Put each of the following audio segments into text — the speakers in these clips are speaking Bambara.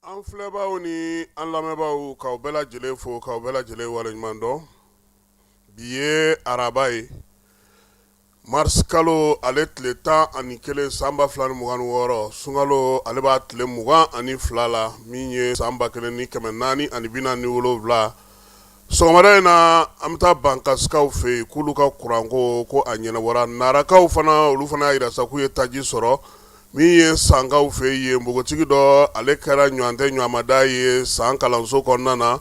An filɛbaaw ni an lamɛnbaaw, k'aw bɛɛ lajɛlen fo, k'aw bɛɛ lajɛlen waleɲuman dɔn. Bi ye araba ye, mars kalo ale tile 11 san 2026, sunkalo ale b'a tile 22 la, min ye san 1447. Sɔgɔmada in na, an bɛ taa Bankasikaw fɛ yen, k'olu ka kuranko ko a ɲɛnabɔra. Narakaw fana, olu fana y'a jira sa k'u ye taji sɔrɔ. Min ye Sankaw fɛ yen, npogotigi dɔ ale kɛra ɲɔgɔn tɛ ɲɔgɔnmada ye san kalanso kɔnɔna na,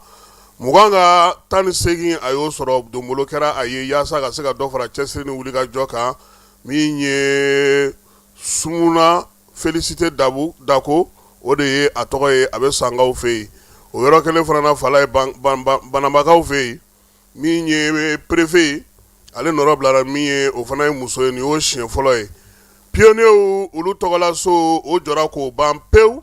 20 ka 18 a y'o sɔrɔ. Donbolo kɛra a ye yaasa ka se ka dɔ fara cɛsiri ni wulikajɔ kan. Min ye Sumuna Félicité Dabu Dako, o de ye a tɔgɔ ye, a bɛ Sankaw fɛ yen. O yɔrɔ kelen fana na, fala ye, Banabakaw fɛ yen, min ye préfet ye, ale nɔrɔ bilara min ye, o fana ye muso ye. Nin y'o siɲɛ fɔlɔ ye. Pionniers olu tɔgɔlaso, o jɔra k'o ban pewu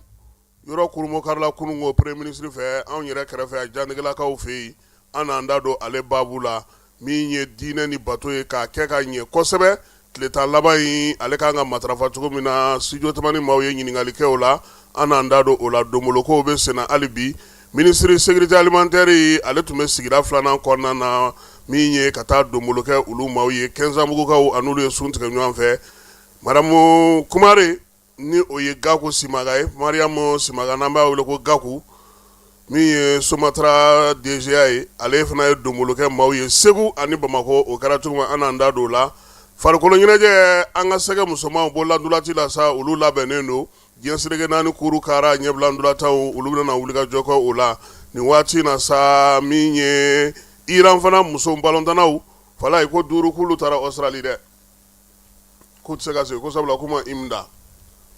yɔrɔ kurunbonkarila kununko premier ministre fɛ, anw yɛrɛ kɛrɛfɛ yan, Jandegelakaw fɛ yen. An n'an da don ale baabu la, min ye diinɛ ni bato ye k'a kɛ ka ɲɛ kosɛbɛ. Tile 10 laban in, ale kan ka matarafa cogo min na, studio Tamani maaw ye ɲininkali kɛ o la, an n'an da don o la. Donbolokow bɛ senna hali bi. Ministre sécurité alimentaire, ale tun bɛ sigida filanan kɔnɔna na, min ye ka taa donbolo kɛ olu maaw ye. Kɛnzanbugukaw, a n'olu ye sun tigɛ ɲɔgɔn fɛ. Madame Kumare, ni o ye Gaku Simaga ye, Mariam Simaga, n'an b'a wele ko Gaku, min ye Somatra DGA ye, ale fana ye donbolo kɛ maaw ye Segu ani Bamakɔ. O kɛra cogo min, an n'an da don o la. Farikolo ɲɛnajɛ, an ka sɛgɛ musomanw bolola ntolaci la sa, olu labɛnnen don. Diɲɛ seleke naani kuru kara ɲɛbila ntolatanw, olu bɛna wulikajɔ kɛ o la nin waati in na sa. Min ye Iran fana muso balontannaw, fala ko duuru, k'olu taara Australie dɛ, k'u tɛ se ka segin ko sabula k'u ma hymne da.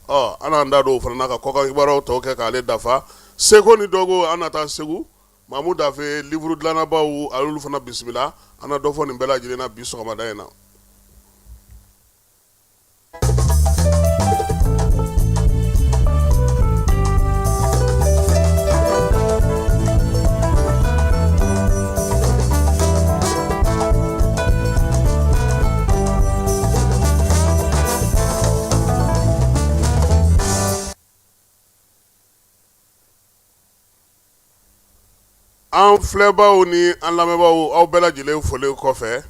Ɔ, an n'an da don o fana na, ka kɔkan kibaruyaw tɔ kɛ k'ale dafa. Seko ni dɔnko, an na taa Segu, Mamu Dafe, livre dilannabaw, a y'olu fana bisimila. An na dɔ fɔ nin bɛɛ lajɛlen na bi sɔgɔmada in na. An filɛbaaw ni an lamɛnbaaw, aw bɛɛ lajɛlen folen kɔfɛ,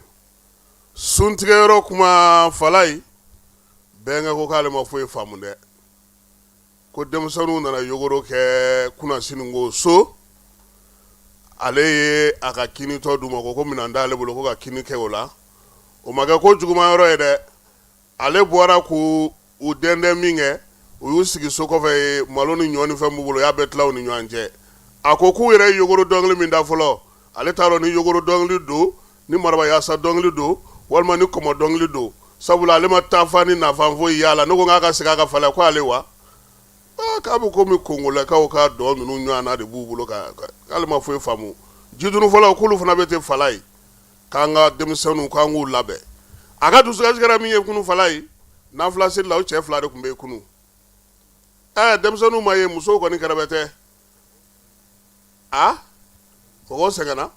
suntigɛyɔrɔ kuma, falayi bɛnkɛ ko k'ale ma foyi faamu dɛ, ko denmisɛnninw nana yogoro kɛ kunasini ko so, ale ye a ka kinitɔ d'u ma, ko minɛn t'ale bolo ko ka kini kɛ o la. O ma kɛ ko juguman yɔrɔ ye dɛ. Ale bɔra k'u u dɛndɛn min kɛ, u y'u sigi so kɔfɛ ye, malo ni ɲɔ ni fɛn b'u bolo, u y'a bɛɛ tila u ni ɲɔgɔn cɛ. A ko k'u yɛrɛ ye yogoro dɔnkili min da fɔlɔ, ale t'a dɔn ni yogoro dɔnkili don, ni maraba yaasa dɔnkili don, walima ni kɔmɔ dɔnkili don, sabula ale ma taafan ni nafan foyi y'a la. Ne ko k'a ka segin a ka fala ko ale wa k'a bɛ komi kongolɛkaw ka dɔn ninnu ɲɔgɔn na de b'u bolo, k'ale ma foyi faamu. Jidunufɔlaw k'olu fana bɛ ten, fala ye, k'an ka denmisɛnninw k'an k'u labɛn. A ka dusukasi kɛra min ye kunun, fala ye, nafila seli la, o cɛ fila de tun bɛ yen kunun. Ɛɛ, denmisɛnninw ma ye, musow kɔni kɛrɛfɛ tɛ. A mɔgɔw sɛgɛnna.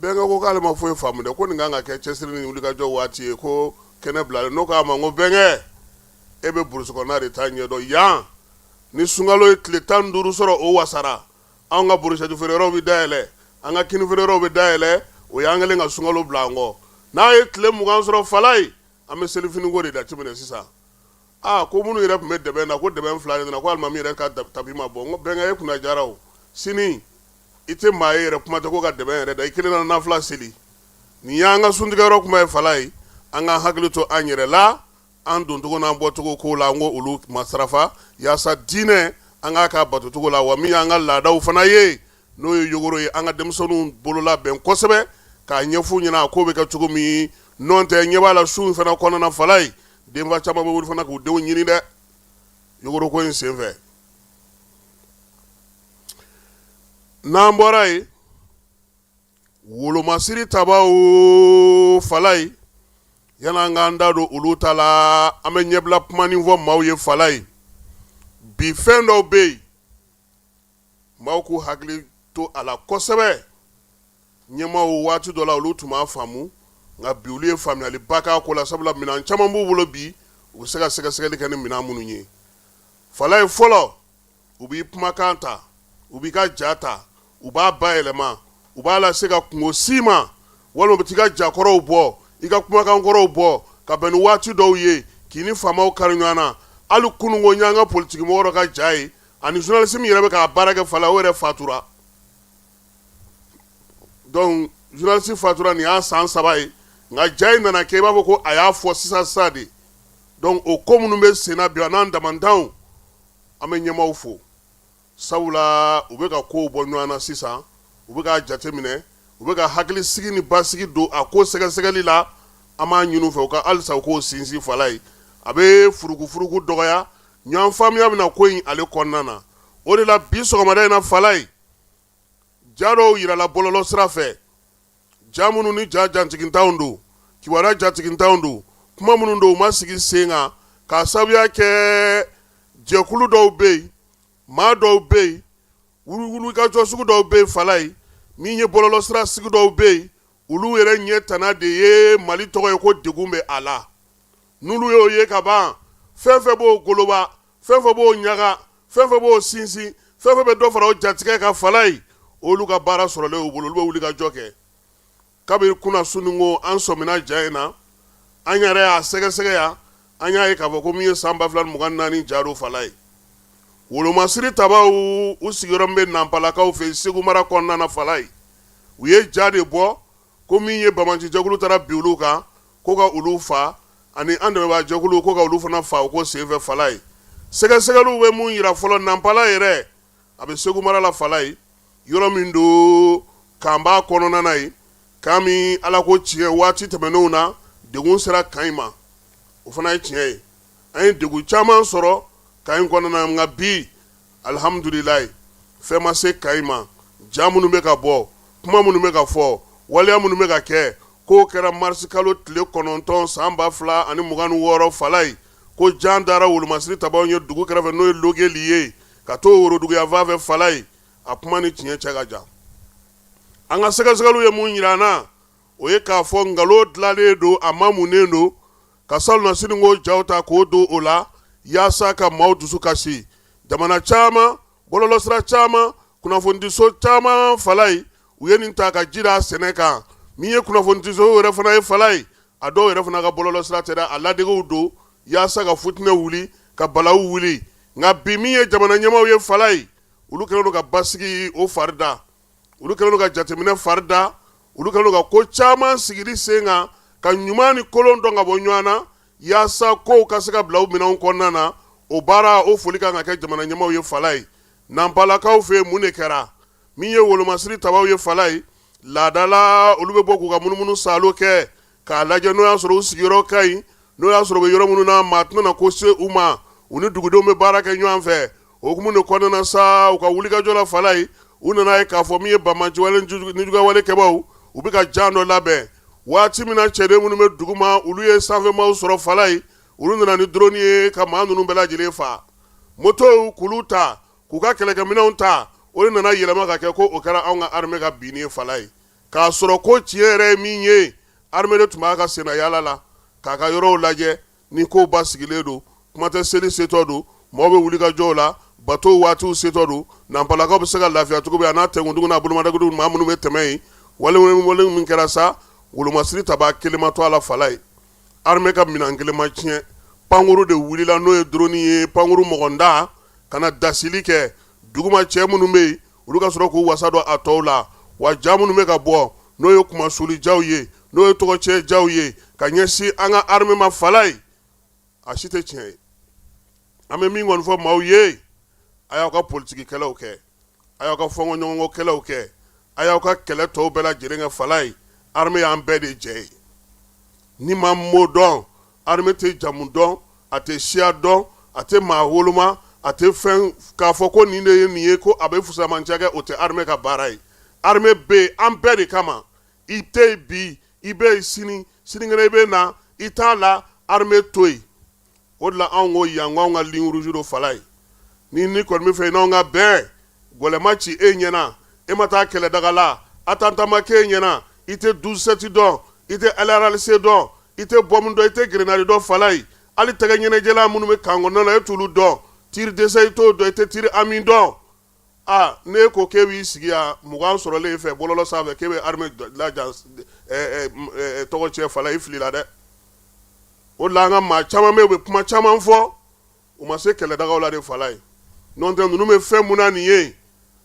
Bɛnkɛ ko k'ale ma foyi faamu dɛ, ko nin kan ka kɛ cɛsiri ni wulikajɔ waati ye, ko kɛnɛ bilalen. N'o k'a ma ko bɛnkɛ, e bɛ burusi kɔnɔna de ta ɲɛdɔn yan. Ni sunkalo ye tile 15 sɔrɔ, o wasara, anw ka brochette feere yɔrɔw bɛ dayɛlɛ, an ka kini feere yɔrɔw bɛ dayɛlɛ. O y'an kɛlen ka sunkalo bila an kɔ. N'a ye tile 20 sɔrɔ, fala ye, an bɛ selifiniko de jateminɛ sisan. Aa, ko minnu yɛrɛ tun bɛ dɛbɛn na, ko dɛbɛn fila de nana, ko alimami yɛrɛ ka tapi ma bɔ. N ko bɛnkɛ, e kunna jara o, sini i tɛ maa ye yɛrɛ, kuma tɛ ko ka dɛbɛn yɛrɛ da, i kelen na nafila seli. Nin y'an ka suntigɛyɔrɔ kuma ye, fala ye. An ka hakili to an yɛrɛ la, an doncogo n'an bɔcogo ko la, an ko olu masarafa yaasa diinɛ an k'a ka batocogo la. Wa min y'an ka laadaw fana ye, n'o ye yogoro ye, an ka denmisɛnninw bolola bɛn kosɛbɛ k'a ɲɛf'u ɲɛna a ko bɛ kɛ cogo min. N'o tɛ, ɲɛ b'a la su in fana kɔnɔna, fala ye, denfa caman bɛ wuli fana k'u denw ɲini dɛ, yogoroko in senfɛ. N'an bɔra yen, wolomasiri tabaw, fala ye, yan'an k'an da don olu ta la, an bɛ ɲɛbila kumanin fɔ maaw ye, fala ye. Bi fɛn dɔw bɛ yen, maaw k'u hakili to a la kosɛbɛ. Ɲɛmaaw, waati dɔ la olu tun m'a faamu, nka bi olu ye faamuyaliba k'a ko la, sabula minɛn caman b'u bolo bi, u bɛ se ka sɛgɛsɛgɛli kɛ ni minɛn minnu ye, fala ye. Fɔlɔ, U b'i kumakan ta, u b'i ka ja ta, u b'a bayɛlɛma, u b'a lase ka kunko s'i ma, walima u bɛ t'i ka jakɔrɔw bɔ, i ka kumakankɔrɔw bɔ ka bɛn ni waati dɔw ye k'i ni faamaw kari ɲɔgɔn na. Hali kununko n y'an ka politikimɔgɔ dɔ ka ja ye, ani journaliste min yɛrɛ bɛ k'a baara kɛ Falaye, o yɛrɛ fatura. Donc journaliste fatura nin y'a san 3 ye, nka ja in nana kɛ i b'a fɔ ko a y'a fɔ sisan sisan de. Donc o ko minnu bɛ sen na bi, a n'an damantanw, an bɛ ɲɛmaaw fo, sabula u bɛ ka kow bɔ ɲɔgɔn na sisan, u bɛ k'a jateminɛ, u bɛ ka hakilisigi ni basigi don a ko sɛgɛsɛgɛli la. An b'a ɲini u fɛ u ka halisa u k'o sinsin Falaye, a bɛ furukufuruku dɔgɔya, ɲɔgɔn faamuya bɛna ko in ale kɔnɔna na. O de la bi sɔgɔmada in na Falaye, ja dɔw yirala bɔlɔlɔ sira fɛ, ja minnu ni ja jantigintanw don, kibaruya jatigintanw don, kuma minnu don u ma sigi sen kan, k'a sababuya kɛ jɛkulu dɔw bɛ yen, maa dɔw bɛ yen, wulikajɔ sugu dɔw bɛ yen Falaye, min ye bɔlɔlɔ sira sigi dɔw bɛ yen, olu yɛrɛ ɲɛ tana de ye Mali tɔgɔ ye ko degun bɛ a la. N'olu y'o ye ka ban, fɛn fɛn b'o goloba, fɛn fɛn b'o ɲaga, fɛn fɛn b'o sinsin, fɛn fɛn bɛ dɔ fara o jatigɛ kan Falaye, olu ka baara sɔrɔlen u bolo, olu bɛ wuli ka jɔ kɛ. Kabini kunnasunninko an sɔmina ja in na, an yɛrɛ y'a sɛgɛsɛgɛ yan, an y'a ye k'a fɔ ko min ye san 2024 ja don Falaye. Wolomasiri tabaw, u sigiyɔrɔ bɛ Nanpalakaw fɛ Segu mara kɔnɔna na Falaye, u ye ja de bɔ ko min ye banbaanci jɛkulu taara bin olu kan ko ka olu fa, ani an dɛmɛbaa jɛkulu ko ka olu fana fa o ko senfɛ Falaye. Sɛgɛsɛgɛliw bɛ mun yira fɔlɔ, Nanpala yɛrɛ a bɛ Segu mara la Falaye, yɔrɔ min don kan b'a kɔnɔna na yen, kan min Ala ko tiɲɛ waati tɛmɛnenw na degun sera kan in ma, o fana ye tiɲɛ ye. An ye degun caman sɔrɔ kan in kɔnɔna na, nka bi alihamudulilayi fɛn ma se kan in ma. Ja minnu bɛ ka bɔ, kuma minnu bɛ ka fɔ, waleya minnu bɛ ka kɛ, k'o kɛra marisi kalo tile 9 san 2026 Falaye, ko jan dara wolomasiri tabaw ye dugu kɛrɛfɛ, n'o ye Logeli ye, ka t'o woroduguyanfan fɛ Falaye. A kuma ni tiɲɛ cɛ ka jan. An ka sɛgɛsɛgɛliw ye mun yira an na, o ye k'a fɔ nkalon dilanlen don, a mamunen don ka salonnasini ko jaw ta k'o don o la yaasa ka maaw dusu kasi. Jamana caman, bɔlɔlɔsira caman, kunnafonidiso caman Falaye, u ye nin ta ka ji da sɛnɛ kan. Min ye kunnafonidiso yɛrɛ fana ye Falaye, a dɔw yɛrɛ fana ka bɔlɔlɔsira tɛ dɛ, a ladegew don yaasa ka futinɛ wuli, ka balawu wuli. Nka bi min ye jamana ɲɛmaaw ye Falaye, olu kɛlen don ka basigi o fari da, olu kɛlen don ka jateminɛ fari da, olu kɛlen don ka ko caman sigili sen kan, ka ɲuman ni kolon dɔn ka bɔ ɲɔgɔn na, yaasa kow ka se ka bila u minɛnw kɔnɔna na. O baara, o foli kan ka kɛ jamana ɲɛmaaw ye Falaye. Nanpalakaw fɛ yen, mun de kɛra? Min ye wolomasiri tabaw ye Falaye, laadala olu bɛ bɔ k'u ka munumunu saalo kɛ k'a lajɛ n'o y'a sɔrɔ u sigiyɔrɔ ka ɲi, n'o y'a sɔrɔ u bɛ yɔrɔ minnu na, maa tɛna ko se u ma, u ni dugudenw bɛ baara kɛ ɲɔgɔn fɛ. O hukumu de kɔnɔna na sa, u ka wulikajɔ la Falaye, u nana ye k'a fɔ min ye banbaanciwale nijuguyawale kɛbaaw, u bɛ ka jan dɔ labɛn. Waati min na cɛden minnu bɛ dugu ma, olu ye sanfɛmaaw sɔrɔ Falaye, olu nana ni drone ye ka maa ninnu bɛɛ lajɛlen fa, motow k'olu ta, k'u ka kɛlɛkɛminɛnw ta. O de nana yɛlɛma ka kɛ ko o kɛra anw ka armée ka binni ye Falaye, k'a sɔrɔ ko tiɲɛ yɛrɛ ye min ye, armée de tun b'a ka senna yaala la k'a ka yɔrɔw lajɛ ni kow basigilen don. Kuma tɛ, seli setɔ don, mɔgɔw bɛ wuli ka jɔw la, bato waatiw setɔ don, Nanpalakaw bɛ se ka lafiya cogo min, a n'a tɛnkundugu n'a bolomadɛgɛdugu maa minnu bɛ tɛmɛ yen. Wale wale min kɛra sa, wolomasiri tabaa kelen ma to a la Falaye, armée ka minɛn kelen ma tiɲɛ. Pankuru de wulila, n'o ye drone ye, pankuru mɔgɔnda ka na dasili kɛ duguma. Cɛ minnu bɛ yen, olu ka sɔrɔ k'u wasa don a tɔw la. Wa ja minnu bɛ ka bɔ, n'o ye kumasuli jaw ye, n'o ye tɔgɔcɛ jaw ye ka ɲɛsin an ka armée ma Falaye, a si tɛ tiɲɛ ye. An bɛ min kɔni fɔ maaw ye, a y'aw ka politiki kɛlɛw kɛ, a y'aw ka fɔnkɔɲɔgɔnkɔ kɛlɛw kɛ, a y'aw ka kɛlɛ tɔw bɛɛ lajɛlen kɛ Falaye, armée y'an bɛɛ de jɛ ye. Ni maa m'o dɔn, armée tɛ jamu dɔn, a tɛ siya dɔn, a tɛ maa woloma, a tɛ fɛn k'a fɔ ko nin de ye nin ye, ko a bɛ fusamanciya kɛ, o tɛ armée ka baara ye. Armée bɛ yen an bɛɛ de kama. I tɛ yen bi, i bɛ yen sini, sinikɛnɛ i bɛ na, i t'a la, armée to yen. O de la anw ko yan ko anw ka ligne rouge don Falaye. Ni kɔni bɛ fɛ i n'anw ka bɛn, gɛlɛ ma ci e ɲɛna, e ma taa kɛlɛdaga la, attentat ma k'e ɲɛna, i tɛ 12-7 dɔn, i tɛ LRLC dɔn, i tɛ bombe dɔn, i tɛ grenade dɔn Falaye, hali tɛgɛ ɲɛnajɛla minnu bɛ camp kɔnɔna na, e t'olu dɔn. Tir d'essai i t'o dɔn, i tɛ tir ami dɔn. Aa, n'e ko k'e b'i sigi yan 20 sɔrɔlen e fɛ bɔlɔlɔ sanfɛ, k'e bɛ armée lajan tɔgɔ tiɲɛ, Falaye, i filila dɛ. O de la an ka maa caman bɛ yen, u bɛ kuma caman fɔ, u ma se kɛlɛdagaw la de, Falaye. N'o tɛ, ninnu bɛ fɛn mun na nin ye,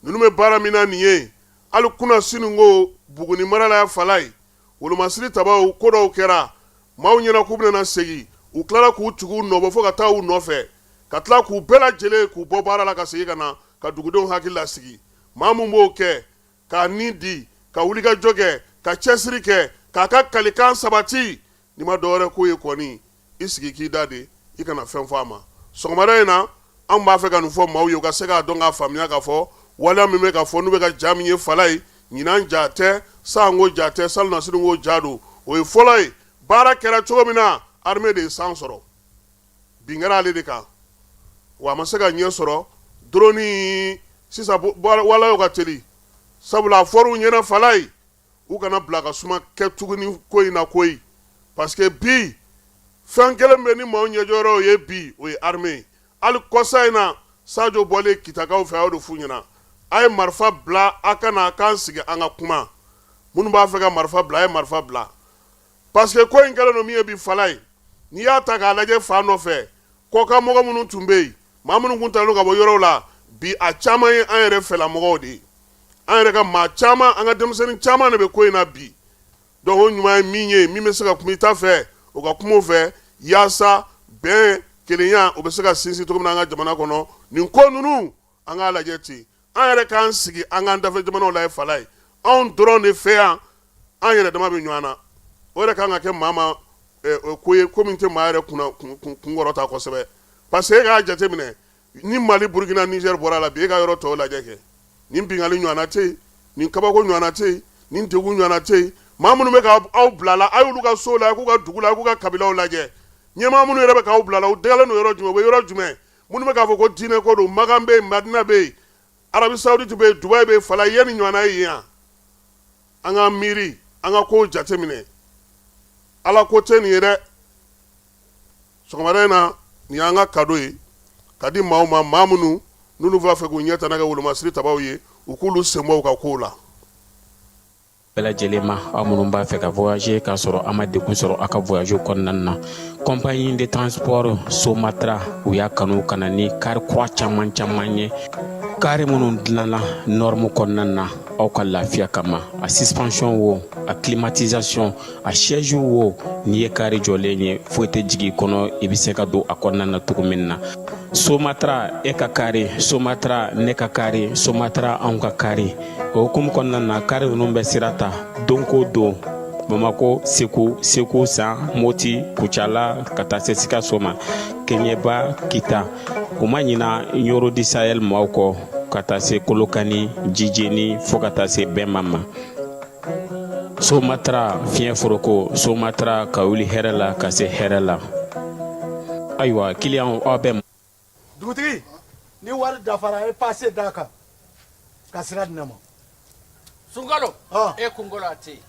ninnu bɛ baara min na nin ye, hali kunasini ko Buguni mara la yan, Falaye, wolomasiri tabaw ko dɔw kɛra maaw ɲɛna k'u bɛna segin, u tilala k'u tigiw nɔbɔ fo ka taa u nɔfɛ, ka tila k'u bɛɛ lajɛlen k'u bɔ baara la, ka segin ka na ka dugudenw hakili lasigi. Maa min b'o kɛ k'a ni di, ka wulikajɔ kɛ, ka cɛsiri kɛ, k'a ka kalikan sabati, n'i ma dɔwɛrɛ k'o ye kɔni, i sigi k'i da de, i kana fɛn fɔ a ma. Sɔgɔmada in na, anw b'a fɛ ka nin fɔ maaw ye, u ka se k'a dɔn, k'a faamuya k'a fɔ waleya min bɛ ka fɔ, n'u bɛ ka ja min ye, Falaye, ɲinan ja tɛ, sanko ja tɛ, salonnasini ko ja don. O ye fɔlɔ ye. Baara kɛra cogo min na, armée de ye san sɔrɔ, bin kɛra ale de kan, wa a ma se ka ɲɛ sɔrɔ. Drone sisan waleyaw ka teli, sabula a fɔr'u ɲɛna, Falaye, u kana bila ka suma kɛ tuguni ko in na koyi, parce que bi fɛn kelen bɛ ni maaw ɲɛjɔyɔrɔ ye bi, o ye armée ye. Hali kɔsa in na, Sajo bɔlen Kitakaw fɛ, a y'o de f'u ɲɛna: a ye marifa bila, a ka na k'an sigi an ka kuma. Minnu b'a fɛ ka marifa bila, a ye marifa bila, parce que ko in kɛlen don min ye bi, Falaye, n'i y'a ta k'a lajɛ fan dɔ fɛ, kɔkan mɔgɔ minnu tun bɛ yen, maa minnu tun talen ka bɔ yɔrɔw la, bi a caman ye an yɛrɛ fɛlamɔgɔw de ye. An yɛrɛ ka maa caman, an ka denmisɛnnin caman de bɛ ko in na bi. Donc o ɲuman ye min ye, min bɛ se ka kuma i ta fɛ, o ka kuma o fɛ, yaasa bɛn, kelenya, o bɛ se ka sinsin cogo min na an ka jamana kɔnɔ. Nin ko ninnu, an k'a lajɛ ten, an yɛrɛ k'an sigi an k'an dafɛ jamanaw lajɛ, Falaye. Anw dɔrɔn de fɛ yan, an yɛrɛ dama bɛ ɲɔgɔn na. O yɛrɛ kan ka kɛ maa ma ko ye, ko min tɛ maa yɛrɛ kunkɔrɔta kosɛbɛ, parce que e k'a jateminɛ, ni Mali, Burukina, Niger bɔra la bi, e ka yɔrɔ tɔw lajɛ kɛ, nin binkanni ɲɔgɔnna tɛ yen, nin kabako ɲɔgɔnna tɛ yen, nin degun ɲɔgɔnna tɛ yen. Maa minnu bɛ k'aw bila la, a y'olu ka so la, k'u ka dugu la, k'u ka kabilaw lajɛ. Ɲɛmaa minnu yɛrɛ bɛ k'aw bila la, u dagalen don yɔrɔ jumɛn? U bɛ yɔrɔ jumɛn? Minnu bɛ k'a fɔ ko diinɛ ko don, Makan bɛ yen, Madina bɛ yen, Arabie Saoudite bɛ yen, Dubaï bɛ yen, Falaye, ye nin ɲɔgɔnna ye yan. An ka miiri, an ka kow jateminɛ. Ala ko tɛ nin ye dɛ. Sɔgɔmada in na, nin y'an ka cadeau ye ka di maaw ma, maa minnu n'olu b'a fɛ k'u ɲɛ tana kɛ wolomasiri tabaw ye, u k'olu senbɔ u ka kow la. Bɛɛ lajɛlen ma, aw minnu b'a fɛ ka voyager k'a sɔrɔ a ma degun sɔrɔ aw ka voyage kɔnɔna na, compagnie de transport Somatra, u y'a kanu ka na ni kari kura caman caman ye, kari minnu dilanna norme kɔnɔna na aw ka lafiya kama. A suspension wo, a climatisation, a siège wo, n'i ye kari jɔlen ye, foyi tɛ jigin i kɔnɔ, i bɛ se ka don a kɔnɔna na cogo min na. Somatra, e ka kari, Somatra, ne ka kari, Somatra, anw ka kari. O hukumu kɔnɔna na, kari ninnu bɛ sira ta don ko don Bamako, Segu, Segu San, Moti, Kucala, ka taa se Sikaso ma, Keɲeba, Kita. U ma ɲina Ɲoro du Sahel maaw kɔ, ka taa se Kolokani, Jijeni, fo ka taa se Bɛma ma. Somatra, fiɲɛ foroko, Somatra, ka wuli hɛrɛ la ka se hɛrɛ la. Ayiwa, kiliyanw, aw bɛ Dugutigi, ni wari dafara, a ye pase d'a kan ka sira di ne ma. Sunkalo, e kunkolo a tɛ yen.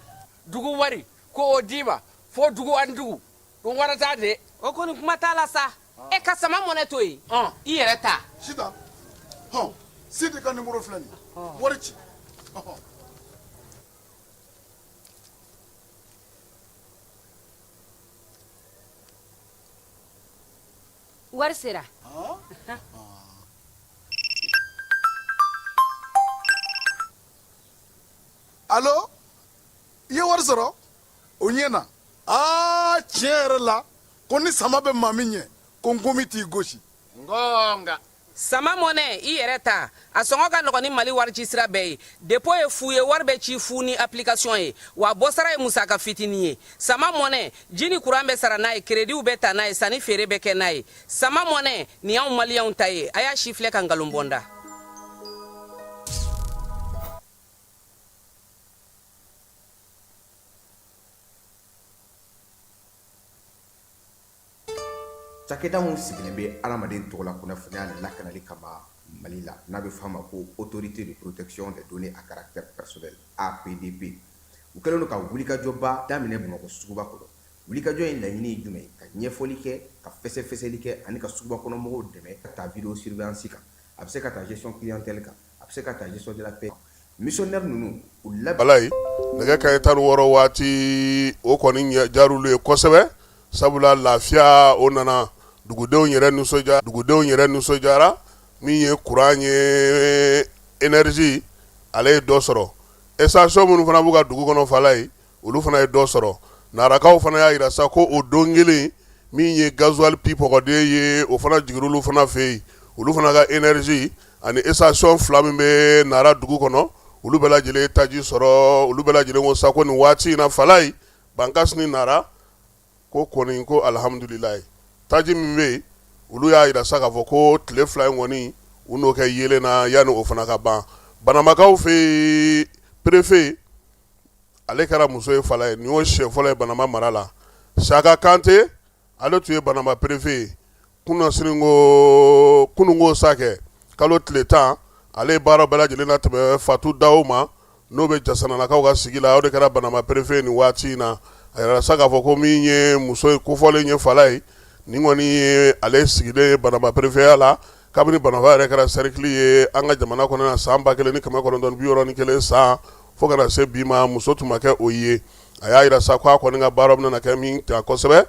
Dugu wari ko o d'i ma fo dugu ani dugu dun wara t'a de. O kɔni, kuma t'a la sa. E ka sama mɔnɛ to yen, i yɛrɛ ta. Sitan, hɔn, Sidi ka nimoro filɛ nin ye, wari ci. Wari sera. Alo, i ye wari sɔrɔ, o ɲɛna. Aa, tiɲɛ yɛrɛ la, ko ni sama bɛ maa min ɲɛ, ko nkomi t'i gosi. Ngonga. Sama mɔnɛ, i yɛrɛ ta, a sɔngɔ ka nɔgɔn ni Mali warici sira bɛɛ ye. Dépôt ye fu ye, wari bɛ ci fu ni application ye, wa bɔsara ye musaka fitinin ye. Sama mɔnɛ, ji ni kuran bɛ sara n'a ye, kerediw bɛ ta n'a ye, sanni feere bɛ kɛ n'a ye. Sama mɔnɛ, nin y'anw maliyɛnw ta ye. A y'a si filɛ ka nkalon bɔ n da. Cakɛda min sigilen bɛ hadamaden tɔgɔla kunnafoniya lakanali kama Mali la, n'a bɛ f'a ma ko Autorité de protection des données à caractère personnel, APDP, u kɛlen don ka wulikajɔba daminɛ Bamakɔ suguba kɔnɔ. Wulikajɔ in laɲini ye jumɛn ye? Ka ɲɛfɔli kɛ, ka fɛsɛfɛsɛli kɛ ani ka suguba kɔnɔmɔgɔw dɛmɛ ka taa vidéo surveillance kan, a bɛ se ka taa gestion clientèle kan, a bɛ se ka taa gestion de la paie. Missionnaire ninnu u labɛn. Falaye, nɛgɛ kanɲɛ 16 waati, o kɔni diyar'olu ye kosɛbɛ, sabula lafiya o nana, dugudenw yɛrɛ nisɔndiya, dugudenw yɛrɛ nisɔndiyara. Min ye kuran ye, énergie, ale ye dɔ sɔrɔ. Station minnu fana b'u ka dugu kɔnɔ Falaye, olu fana ye dɔ sɔrɔ. Narakaw fana y'a jira sa ko o don kelen, min ye gasoil pipɔgɔden ye, o fana jigir'olu fana fɛ yen. Olu fana ka énergie ani station fila min bɛ Nara dugu kɔnɔ, olu bɛɛ lajɛlen ye taji sɔrɔ. Olu bɛɛ lajɛlen ko sa ko nin waati in na Falaye, Bankasi ni Nara, ko kɔni ko alihamudulilayi, taji min bɛ yen, olu y'a jira sa k'a fɔ ko tile 2 in kɔni, u n'o kɛ yeelen na yanni o fana ka ban. Banamakaw fɛ yen, préfet ale kɛra muso ye Falaye, nin y'o siɲɛ fɔlɔ ye Banama mara la. Saka Kante, ale tun ye Banama préfet ye kunasini ko kununko sa kɛ kalo tile 10, ale ye baara bɛɛ lajɛlen latɛmɛ Fatu Dawo ma, n'o bɛ Jasanalakaw ka sigi la. O de kɛra Banama préfet nin waati in na. A yirala sa k'a fɔ ko min ye muso ye kofɔlen ye Falaye, nin kɔni ye ale sigilen ye Banama préfetya la kabini Banama yɛrɛ kɛra cercle ye an ka jamana kɔnɔ na san 1961 san fo ka na se bi ma, muso tun ma kɛ o ye. A y'a jira sa k'a kɔni ka baara bɛna kɛ min ta kosɛbɛ,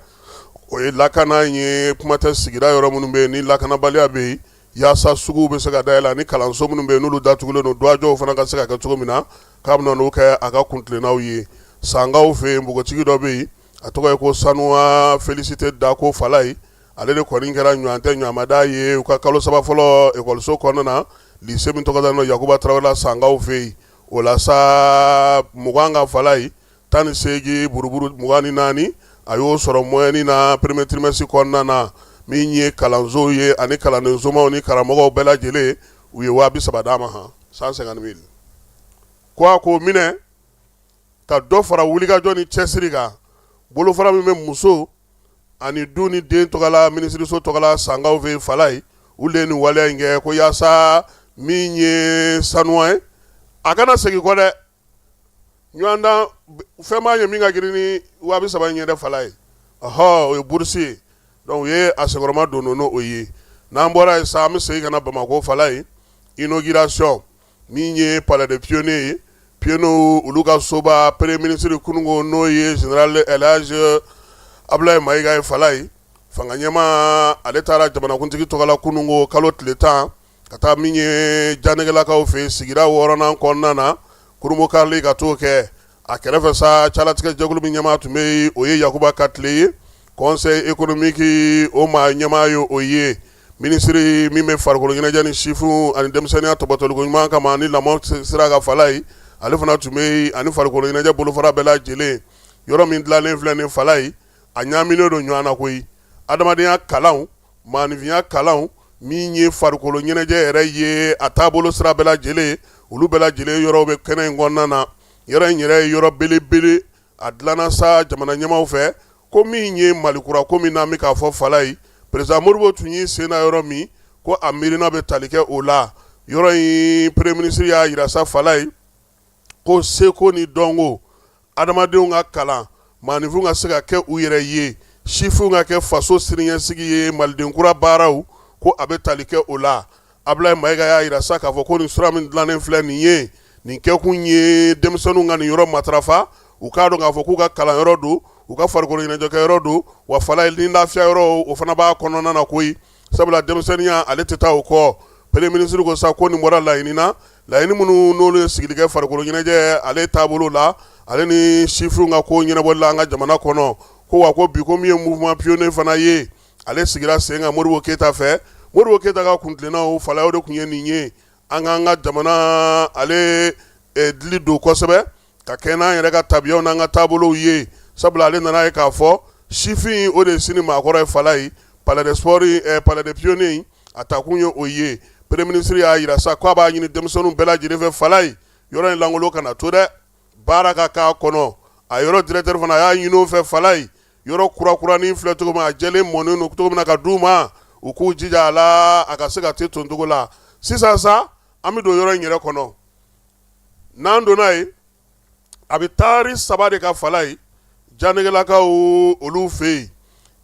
o ye lakana ye. Kuma tɛ sigida yɔrɔ minnu bɛ yen ni lakanabaliya bɛ yen, yaasa suguw bɛ se ka dayɛlɛ, ani kalanso minnu bɛ yen n'olu datugulen don, duwajɔw fana ka se ka kɛ cogo min na, k'a bɛna n'o kɛ a ka kuntilennaw ye. Sankaw fɛ yen, npogotigi dɔ bɛ yen, a tɔgɔ ye ko Sanuwa Félicité Dako Falaye, ale de kɔni kɛra ɲɔgɔn tɛ ɲɔgɔnmada ye u ka kalo 3 fɔlɔ ekɔliso kɔnɔna na, lycée min tɔgɔ dalen don Yakuba Tarawele la Sankaw fɛ yen. O la sa, 20 ka Falaye, 18 buruburu 24, a y'o sɔrɔ moyenne na premier trimestre kɔnɔna na. Min ye kalansow ye ani kalanden somaw ni karamɔgɔw bɛɛ lajɛlen, u ye 30.000 d'a ma, han 150 000, ko a k'o minɛ ka dɔ fara wulikajɔ ni cɛsiri kan. Bolofara min bɛ muso ani du ni den tɔgɔla, minisiriso tɔgɔla Sankaw fɛ Falaye, olu de ye nin waleya in kɛ, ko yaasa min ye Sanuwa ye, a kana segin kɔ dɛ. Ɲɔgɔndan fɛn b'a ye min ka girin ni 30.000 in ye dɛ Falaye, ɔhɔ, o ye bourse ye. Donc u ye a senkɔrɔma don n'o ye. N'an bɔra yen sa, an bɛ segin ka na Bamakɔ Falaye. Inauguration min ye palais des pionniers ye, pionniers olu ka soba, premier ministre kununko, n'o ye général El Hadj Abdoulaye Maïga ye Falaye, fanga ɲɛmaa, ale taara jamanakuntigi tɔgɔ la kununko kalo tile 10 ka taa min ye Janɛgɛlakaw fɛ sigida 6nan kɔnɔna na, kurunbonkarili ka t'o kɛ. A kɛrɛfɛ sa, calatigɛ jɛkulu min ɲɛmaa tun bɛ yen, o ye Yakuba Katile ye, conseil économique o maa ɲɛmaa ye o ye. Minisiri min bɛ farikolo ɲɛnajɛ ni sifinw ani denmisɛnninya tɔbɔtɔliko ɲuman kama ni lamɔ sira ka Falaye, ale fana tun bɛ yen, ani farikolo ɲɛnajɛ bolofara bɛɛ lajɛlen. Yɔrɔ min dilanlen filɛ nin Falaye, a ɲaaminen don ɲɔgɔn na koyi. Adamadenya kalanw, maaninfinya kalanw, min ye farikolo ɲɛnajɛ yɛrɛ ye, a taabolo sira bɛɛ lajɛlen, olu bɛɛ lajɛlen yɔrɔw bɛ kɛnɛ in kɔnɔna na. Yɔrɔ in yɛrɛ ye yɔrɔ belebele, a dilanna sa jamana ɲɛmaaw fɛ, ko min ye Mali kura ko min n'an bɛ k'a fɔ Falaye, président Modibo tun y'i sen na yɔrɔ min, ko a miirina bɛ tali kɛ o la. Yɔrɔ in, premier ministre y'a jira sa Falaye, ko seko ni dɔnko, adamadenw ka kalan, maaninfinw ka se ka kɛ u yɛrɛ ye, sifinw ka kɛ faso siniɲɛsigi ye, maliden kura baaraw, ko a bɛ tali kɛ o la. Abdoulaye Maïga y'a jira sa k'a fɔ ko nin sira min dilannen filɛ nin ye, nin kɛkun ye denmisɛnninw ka nin yɔrɔ matarafa, u k'a dɔn k'a fɔ k'u ka kalanyɔrɔ don, u ka farikolo ɲɛnajɛkɛyɔrɔ don, wa Falaye ni lafiya yɔrɔ o fana b'a kɔnɔna na koyi, sabula denmisɛnninya ale tɛ taa o kɔ. Premier ministre ko sa ko nin bɔra laɲini na, laɲini minnu n'olu ye sigili kɛ farikolo ɲɛnajɛ ale taabolo la, ale ni sifinw ka ko ɲɛnabɔli la an ka jamana kɔnɔ. Ko wa ko bi ko min ye mouvement pionnier fana ye, ale sigira sen kan Modibo Keyita fɛ. Modibo Keyita ka kuntilennaw Falaye, o de tun ye nin ye: an k'an ka jamana ale dili don kosɛbɛ ka kɛ n'an yɛrɛ ka tabiyaw n'an ka taabolow ye, sabula ale nana ye k'a fɔ sifin o de ye sini maakɔrɔ ye Falaye. Palais des sports, palais des pionniers, a takun ye o ye. Premier ministre y'a jira sa k'a b'a ɲini denmisɛnninw bɛɛ lajɛlen fɛ Falaye, yɔrɔ in lankolon kana to dɛ, baara ka k'a kɔnɔ. A yɔrɔ directeur fana, a y'a ɲini o fɛ Falaye, yɔrɔ kurakuranin filɛ cogo min, a jɛlen mɔnen don cogo min na ka d'u ma, u k'u jija a la a ka se ka te ton cogo la. Sisan sa, an bɛ don yɔrɔ in yɛrɛ kɔnɔ. N'an donna yen, a bɛ taari 3 de ka Falaye. Janegelakaw olu fɛ yen.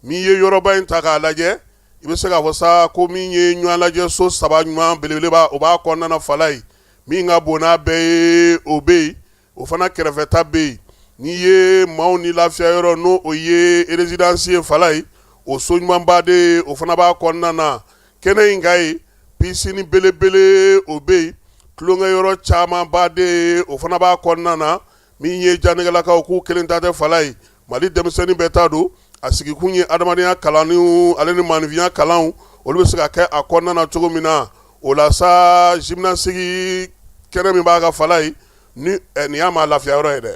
N'i ye yɔrɔba in ta k'a lajɛ, i bɛ se k'a fɔ sa ko min ye ɲɔgɔn lajɛ so saba ɲuman belebeleba, o b'a kɔnɔna na Falaye. Min ka bon n'a bɛɛ ye, o bɛ yen, o fana kɛrɛfɛta bɛ yen. N'i ye maaw ni lafiya yɔrɔ, n'o o ye résidence ye Falaye, o so ɲumanba de, o fana b'a kɔnɔna na. Kɛnɛ in kan yen, piscine belebele o bɛ yen, tulonkɛ yɔrɔ camanba de, o fana b'a kɔnɔna na. Min ye Janegelakaw k'u kelen ta tɛ Falaye, Mali denmisɛnnin bɛɛ ta don. A sigikun ye adamadenya kalanni ale ni maaninfinya kalanw, olu bɛ se ka kɛ a kɔnɔna na cogo min na. O la sa, gymnastique kɛnɛ min b'a kan Falaye, ni nin y'a maa lafiya yɔrɔ ye dɛ.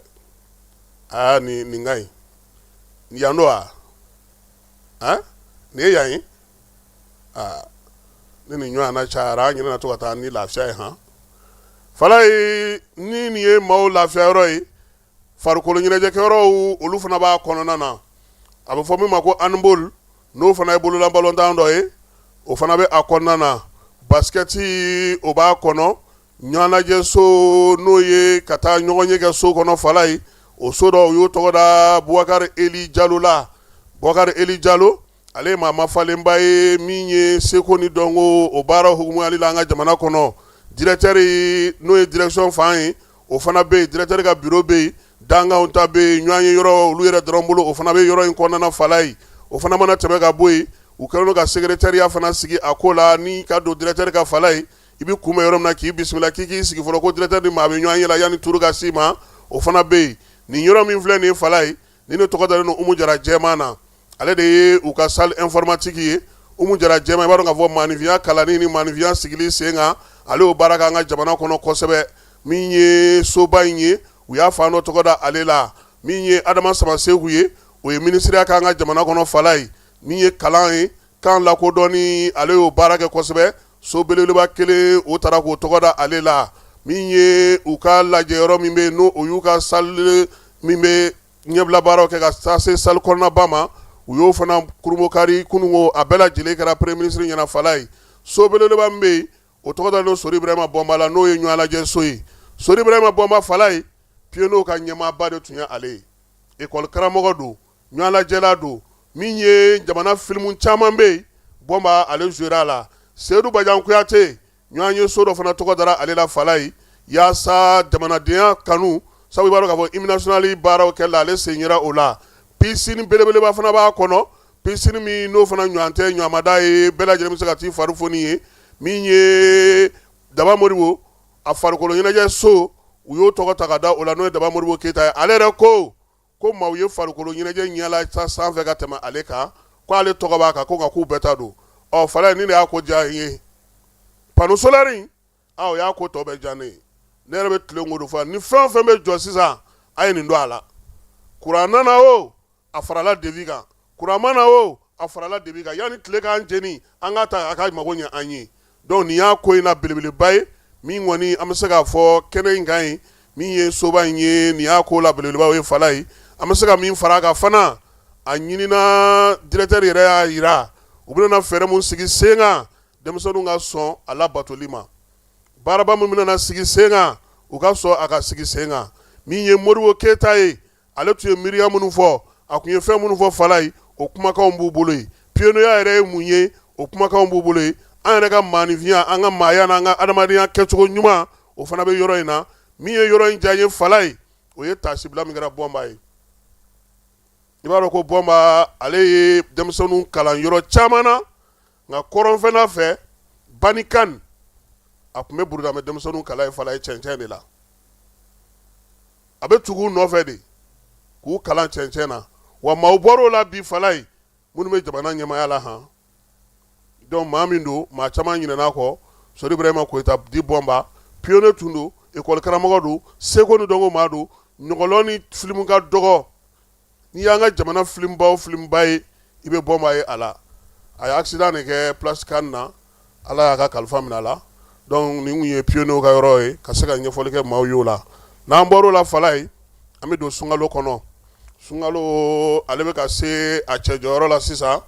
Aa, nin ka ɲi yan don wa? Nin ye yan ye. Aa, ni nin ɲɔgɔnna cayara, an yɛrɛ na to ka taa ni lafiya ye han Falaye. Ni nin ye maaw lafiya yɔrɔ ye, farikolo ɲɛnajɛkɛyɔrɔw, olu fana b'a kɔnɔna na. A bɛ fɔ min ma ko handball, n'o fana ye bolola balontan dɔ ye, o fana bɛ a kɔnɔna na. Basikɛti, o b'a kɔnɔ. Ɲɛnajɛso, n'o ye ka taa ɲɔgɔn ye kɛ so kɔnɔ Falaye, o so dɔ, u y'o tɔgɔ da Bubakari Eli Jalo la. Bubakari Eli Jalo, ale ye maa mafalenba ye min ye seko ni dɔnko o baara hukumuyali la an ka jamana kɔnɔ. Directeur, n'o ye direction fan ye, o fana bɛ yen. Directeur ka bureau bɛ yen, dankanw ta bɛ yen, ɲɔgɔn ye yɔrɔ olu yɛrɛ dɔrɔn bolo, o fana bɛ yɔrɔ in kɔnɔna na Falaye. O fana mana tɛmɛ ka bɔ yen, u kɛlen don ka secrétariat fana sigi a ko la. Ni ka don directeur ka Falaye, i bɛ kunbɛn yɔrɔ min na k'i bisimila, k'i k'i sigi fɔlɔ ko directeur ni maa bɛ ɲɔgɔn ye la yanni tour ka s'i ma, o fana bɛ yen. Nin yɔrɔ min filɛ nin ye Falaye, ni ne tɔgɔ dalen don Umu Jara Jɛman na, ale de ye u ka salle informatique ye. Umu Jara Jɛman, i b'a dɔn k'a fɔ maaninfinya kalanni ni maaninfinya sigili sen kan, ale y'o baara kɛ an ka jamana kɔnɔ kosɛbɛ. Min ye soba in ye, u y'a fan dɔ tɔgɔ da ale la. Min ye Adama Samaseku ye, o ye minisiriya k'an ka jamana kɔnɔ Falaye. Min ye kalan ye, kan lakodɔnni, ale y'o baara kɛ kosɛbɛ. So belebeleba kelen, o taara k'o tɔgɔ da ale la. Min ye u ka lajɛyɔrɔ min bɛ yen, n'o o y'u ka salle min bɛ ɲɛbila baaraw kɛ ka taa se salle kɔnɔnaba ma, u y'o fana kurunbonkari kununko. A bɛɛ lajɛlen kɛra premier ministre ɲɛna Falaye. So belebeleba min bɛ yen, o tɔgɔ dalen don Sori Ibrahima Bɔnba la, n'o ye ɲɔgɔn lajɛ so ye. Sori Ibrahima Bɔnba Falaye, pionniers ka ɲɛmaaba de tun ye ale ye. École karamɔgɔ don, ɲɔgɔn lajɛla don. Min ye jamana filimu caman bɛ yen, Bɔnba ale jouera a la. Seyidu Bajan Kuyate, ɲɔgɔn ye so dɔ fana tɔgɔ dara ale la Falaye, yaasa jamanadenya kanu, sabu i b'a dɔn k'a fɔ hymne national baaraw kɛla, ale sen yera o la. Piscine belebeleba fana b'a kɔnɔ, piscine min n'o fana ɲɔgɔn tɛ ɲɔgɔnmada ye, bɛɛ lajɛlen bɛ se ka t'i fari foni ye. Min ye Daba Modibo a farikolo ɲɛnajɛ so, u y'o tɔgɔ ta ka da o la, n'o ye Daba Modibo Keyita ye. Ale yɛrɛ ko maaw ye farikolo ɲɛnajɛ ɲɛla sanfɛ ka tɛmɛ ale kan, ko ale tɔgɔ b'a kan, ko nka k'u bɛɛ ta don. Ɔ Falaye, nin de y'a ko diya n ye. Panneau solaire in, a o y'a ko tɔ bɛɛ diya ne ye. Ne yɛrɛ bɛ tilen k'o de fɔ, ni fɛn o fɛn bɛ jɔ sisan, a ye nin don a la. Kuran nana o, a farala devis kan, kuran ma na o, a farala devis kan. Yanni tile k'an jeni, an k'a ta a ka mago ɲɛ an ye. Donc nin y'a ko in na belebeleba ye min kɔni an bɛ se k'a fɔ kɛnɛ in kan ye. Min ye soba in ye, nin y'a ko la belebeleba ye Falaye. An bɛ se ka min fara a kan fana, a ɲinina directeur yɛrɛ y'a jira, u bɛna fɛɛrɛ mun sigi sen kan, denmisɛnninw ka sɔn a labatoli ma. Baaraba min bɛna sigi sen kan, u ka sɔn a ka sigi sen kan. Min ye Modibo Keyita ye, ale tun ye miiriya minnu fɔ, a tun ye fɛn minnu fɔ Falaye, o kumakanw b'u bolo yen. Pionnier yɛrɛ ye mun ye, o kumakanw b'u bolo yen. An yɛrɛ ka maaninfinya, an ka maaya n'an ka adamadenya kɛcogo ɲuman, o fana bɛ yɔrɔ in na. Min ye yɔrɔ in diya n ye Falaye, o ye taasibila min kɛra Bɔnba ye. I b'a dɔn ko Bɔnba, ale ye denmisɛnninw kalan yɔrɔ caman na, nka kɔrɔnfɛla fɛ, Banikan, a tun bɛ burudamɛ denmisɛnninw kalan yen Falaye, cɛncɛn de la. A bɛ tugu u nɔfɛ de k'u kalan cɛncɛn na. Wa maaw bɔra o la bi Falaye, minnu bɛ jamana ɲɛmaaya la han. Donc maa min don, maa caman ɲinɛna a kɔ. Sori Ibrahima Koyita dit Bɔnba, pionnier tun don, école karamɔgɔ don, seko ni dɔnko maa don. Ɲɔgɔlɔn ni filimu ka dɔgɔ, n'i y'an ka jamana filimuba o filimuba ye, i bɛ Bɔnba ye a la. A ye accident de kɛ place Cannes na, Ala y'a ka kalifa minɛ a la. Donc nin kun ye pionniers ka yɔrɔ ye, ka se ka ɲɛfɔli kɛ maaw ye o la. N'an bɔr'o la Falaye, an bɛ don sunkalo kɔnɔ. Sunkalo, ale bɛ ka se a cɛ jɔyɔrɔ la sisan.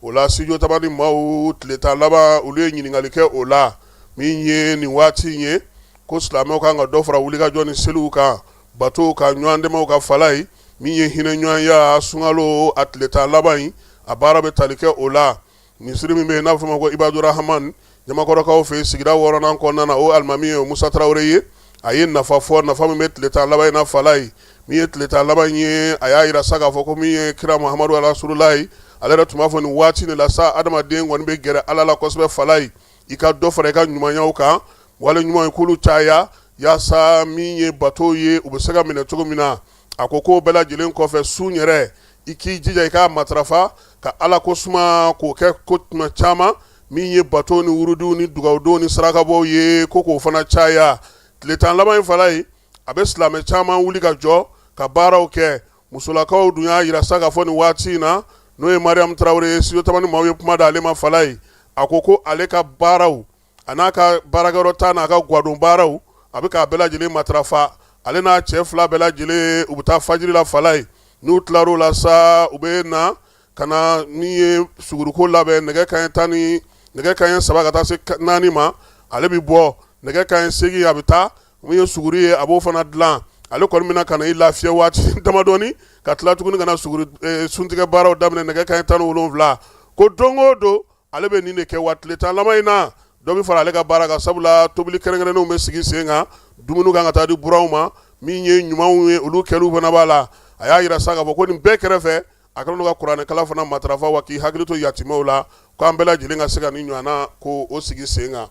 O la, studio Tamani maaw, tile 10 laban, olu ye ɲininkali kɛ o la. Min ye nin waati in ye, ko silamɛw kan ka dɔ fara wulikajɔ ni seliw kan, batow kan, ɲɔgɔn dɛmɛw kan Falaye. Min ye hinɛ ɲɔgɔnya sunkalo a tile 10 laban in, a baara bɛ tali kɛ o la. Misiri min bɛ yen n'a bɛ fɔ o ma ko Ibadurahaman, Ɲamakɔrɔkaw fɛ yen sigida 6nan kɔnɔna na, o alimami ye Musa Tarawele ye. A ye nafa fɔ, nafa min bɛ tile 10 laban in na Falayi. Min ye tile 10 laban in ye, a y'a jira sa k'a fɔ ko min ye kira Muhamadu Rasululayi, ale yɛrɛ tun b'a fɔ nin waati de la sa, adamaden kɔni bɛ gɛrɛ Ala la kosɛbɛ Falayi. I ka dɔ fara i ka ɲumanyaw kan, wale ɲuman k'olu caya, yaasa min ye bato ye, u bɛ se ka minɛ cogo min na. A ko k'o bɛɛ lajɛlen kɔfɛ, sun yɛrɛ, i k'i jija i k'a matarafa ka Ala ko suma k'o kɛ ko tuma caman. Min ye bato ni wurudiw ni dugawudon ni sarakabɔw ye, ko k'o fana caya. Tile 10 laban in Falayi, a bɛ silamɛ caman wuli ka jɔ ka baaraw kɛ. Musolakaw dun y'a jira sa k'a fɔ nin waati in na, n'o ye Mariam Tarawele ye, studio Tamani maaw ye kuma d'ale ma Falayi. A ko ko ale ka baaraw a n'a ka baarakɛyɔrɔ ta n'a ka gwadon baaraw, a bɛ k'a bɛɛ lajɛlen matarafa. Ale n'a cɛ fila bɛɛ lajɛlen, u bɛ taa fajiri la Falayi. N'u tilar'o la sa, u bɛ na ka na min ye suguruko labɛn nɛgɛ kanɲɛ tan ni nɛgɛ kanɲɛ 3 ka taa se 4 ma. Ale bɛ bɔ nɛgɛ kanɲɛ 8, a bɛ taa min ye suguri ye, a b'o fana dilan. Ale kɔni bɛna ka na i lafiya waati damadɔni ka tila tuguni ka na suguri suntigɛ baaraw daminɛ nɛgɛ kanɲɛ 17. Ko don o don ale bɛ nin de kɛ. Wa tile 10 laban in na, dɔ bɛ fara ale ka baara kan, sabula tobili kɛrɛnkɛrɛnnenw bɛ sigi sen kan, dumuni kan ka taa di buranw ma, min ye ɲumanw ye, olu kɛliw fana b'a la. A y'a jira sa k'a fɔ ko nin bɛɛ kɛrɛfɛ, a kɛlen don ka kuranɛkalan fana matarafa, wa k'i hakili to yatimɛw la, k'an bɛɛ lajɛlen ka se ka nin ɲɔgɔnna ko o sigi sen kan.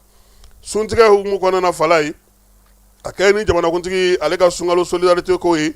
Suntigɛ hukumu kɔnɔna na Falayi, a kɛ ni jamanakuntigi ale ka sunkalo solidarité ko ye,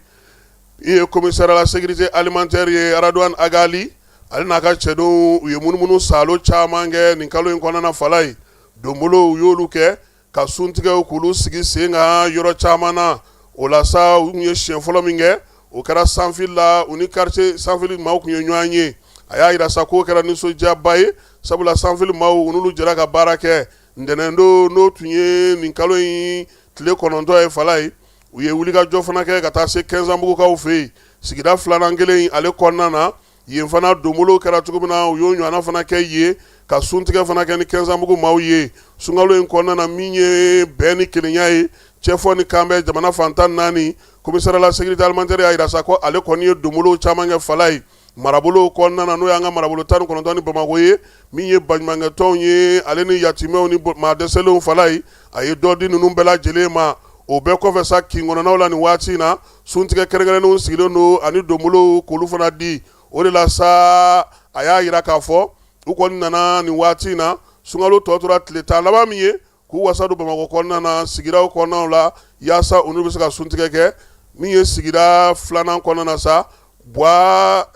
i ye commissaire à la sécurité alimentaire ye Radouane Agali, ale n'a ka cɛdenw, u ye munumunu saalo caman kɛ nin kalo in kɔnɔna Falayi. Donbolo, u y'olu kɛ ka suntigɛw k'olu sigi sen kan yɔrɔ caman na. O la sa, u tun ye siɲɛ fɔlɔ min kɛ, o kɛra Sanfili la. U ni quartier Sanfili maaw tun ye ɲɔgɔn ye. A y'a jira sa k'o kɛra nisɔndiyaba ye, sabula Sanfili maaw, u n'olu jɛra ka baara kɛ. Ntɛnɛndon, n'o tun ye nin kalo in tile 9 ye Falayi, u ye wulikajɔ fana kɛ ka taa se Kɛnzanbugukaw fɛ yen, sigida filanan kelen ale kɔnɔna na. Yen fana donbolo kɛra cogo min na, u y'o ɲɔgɔnna fana kɛ yen, ka suntigɛ fana kɛ ni Kɛnzanbugu maaw ye. Sunkalo in kɔnɔna na, min ye bɛn ni kelenya ye, cɛfɔ ni kanbɛn jamana fan 14, commissaire à la sécurité alimentaire y'a jira sa ko ale kɔni ye donbolo caman kɛ Falayi marabolo kɔnɔna na, n'o y'an ka marabolo 19 ni Bamakɔ ye. Min ye baɲumankɛtɔnw ye, ale ni yatimɛw ni maa dɛsɛlenw Falayi, a ye dɔ di ninnu bɛɛ lajɛlen ma. O bɛɛ kɔfɛ sa, kin kɔnɔnaw la nin waati in na, suntigɛ kɛrɛnkɛrɛnnenw sigilen don ani donbolow k'olu fana di. O de la sa, a y'a jira k'a fɔ u kɔni nana nin waati in na, sunkalo tɔ tora tile 10 laban min ye, k'u wasa don Bamakɔ kɔnɔna na, sigidaw kɔnɔnaw la, yaasa olu bɛ se ka suntigɛ kɛ. Min ye sigida filanan kɔnɔna na sa, Buwa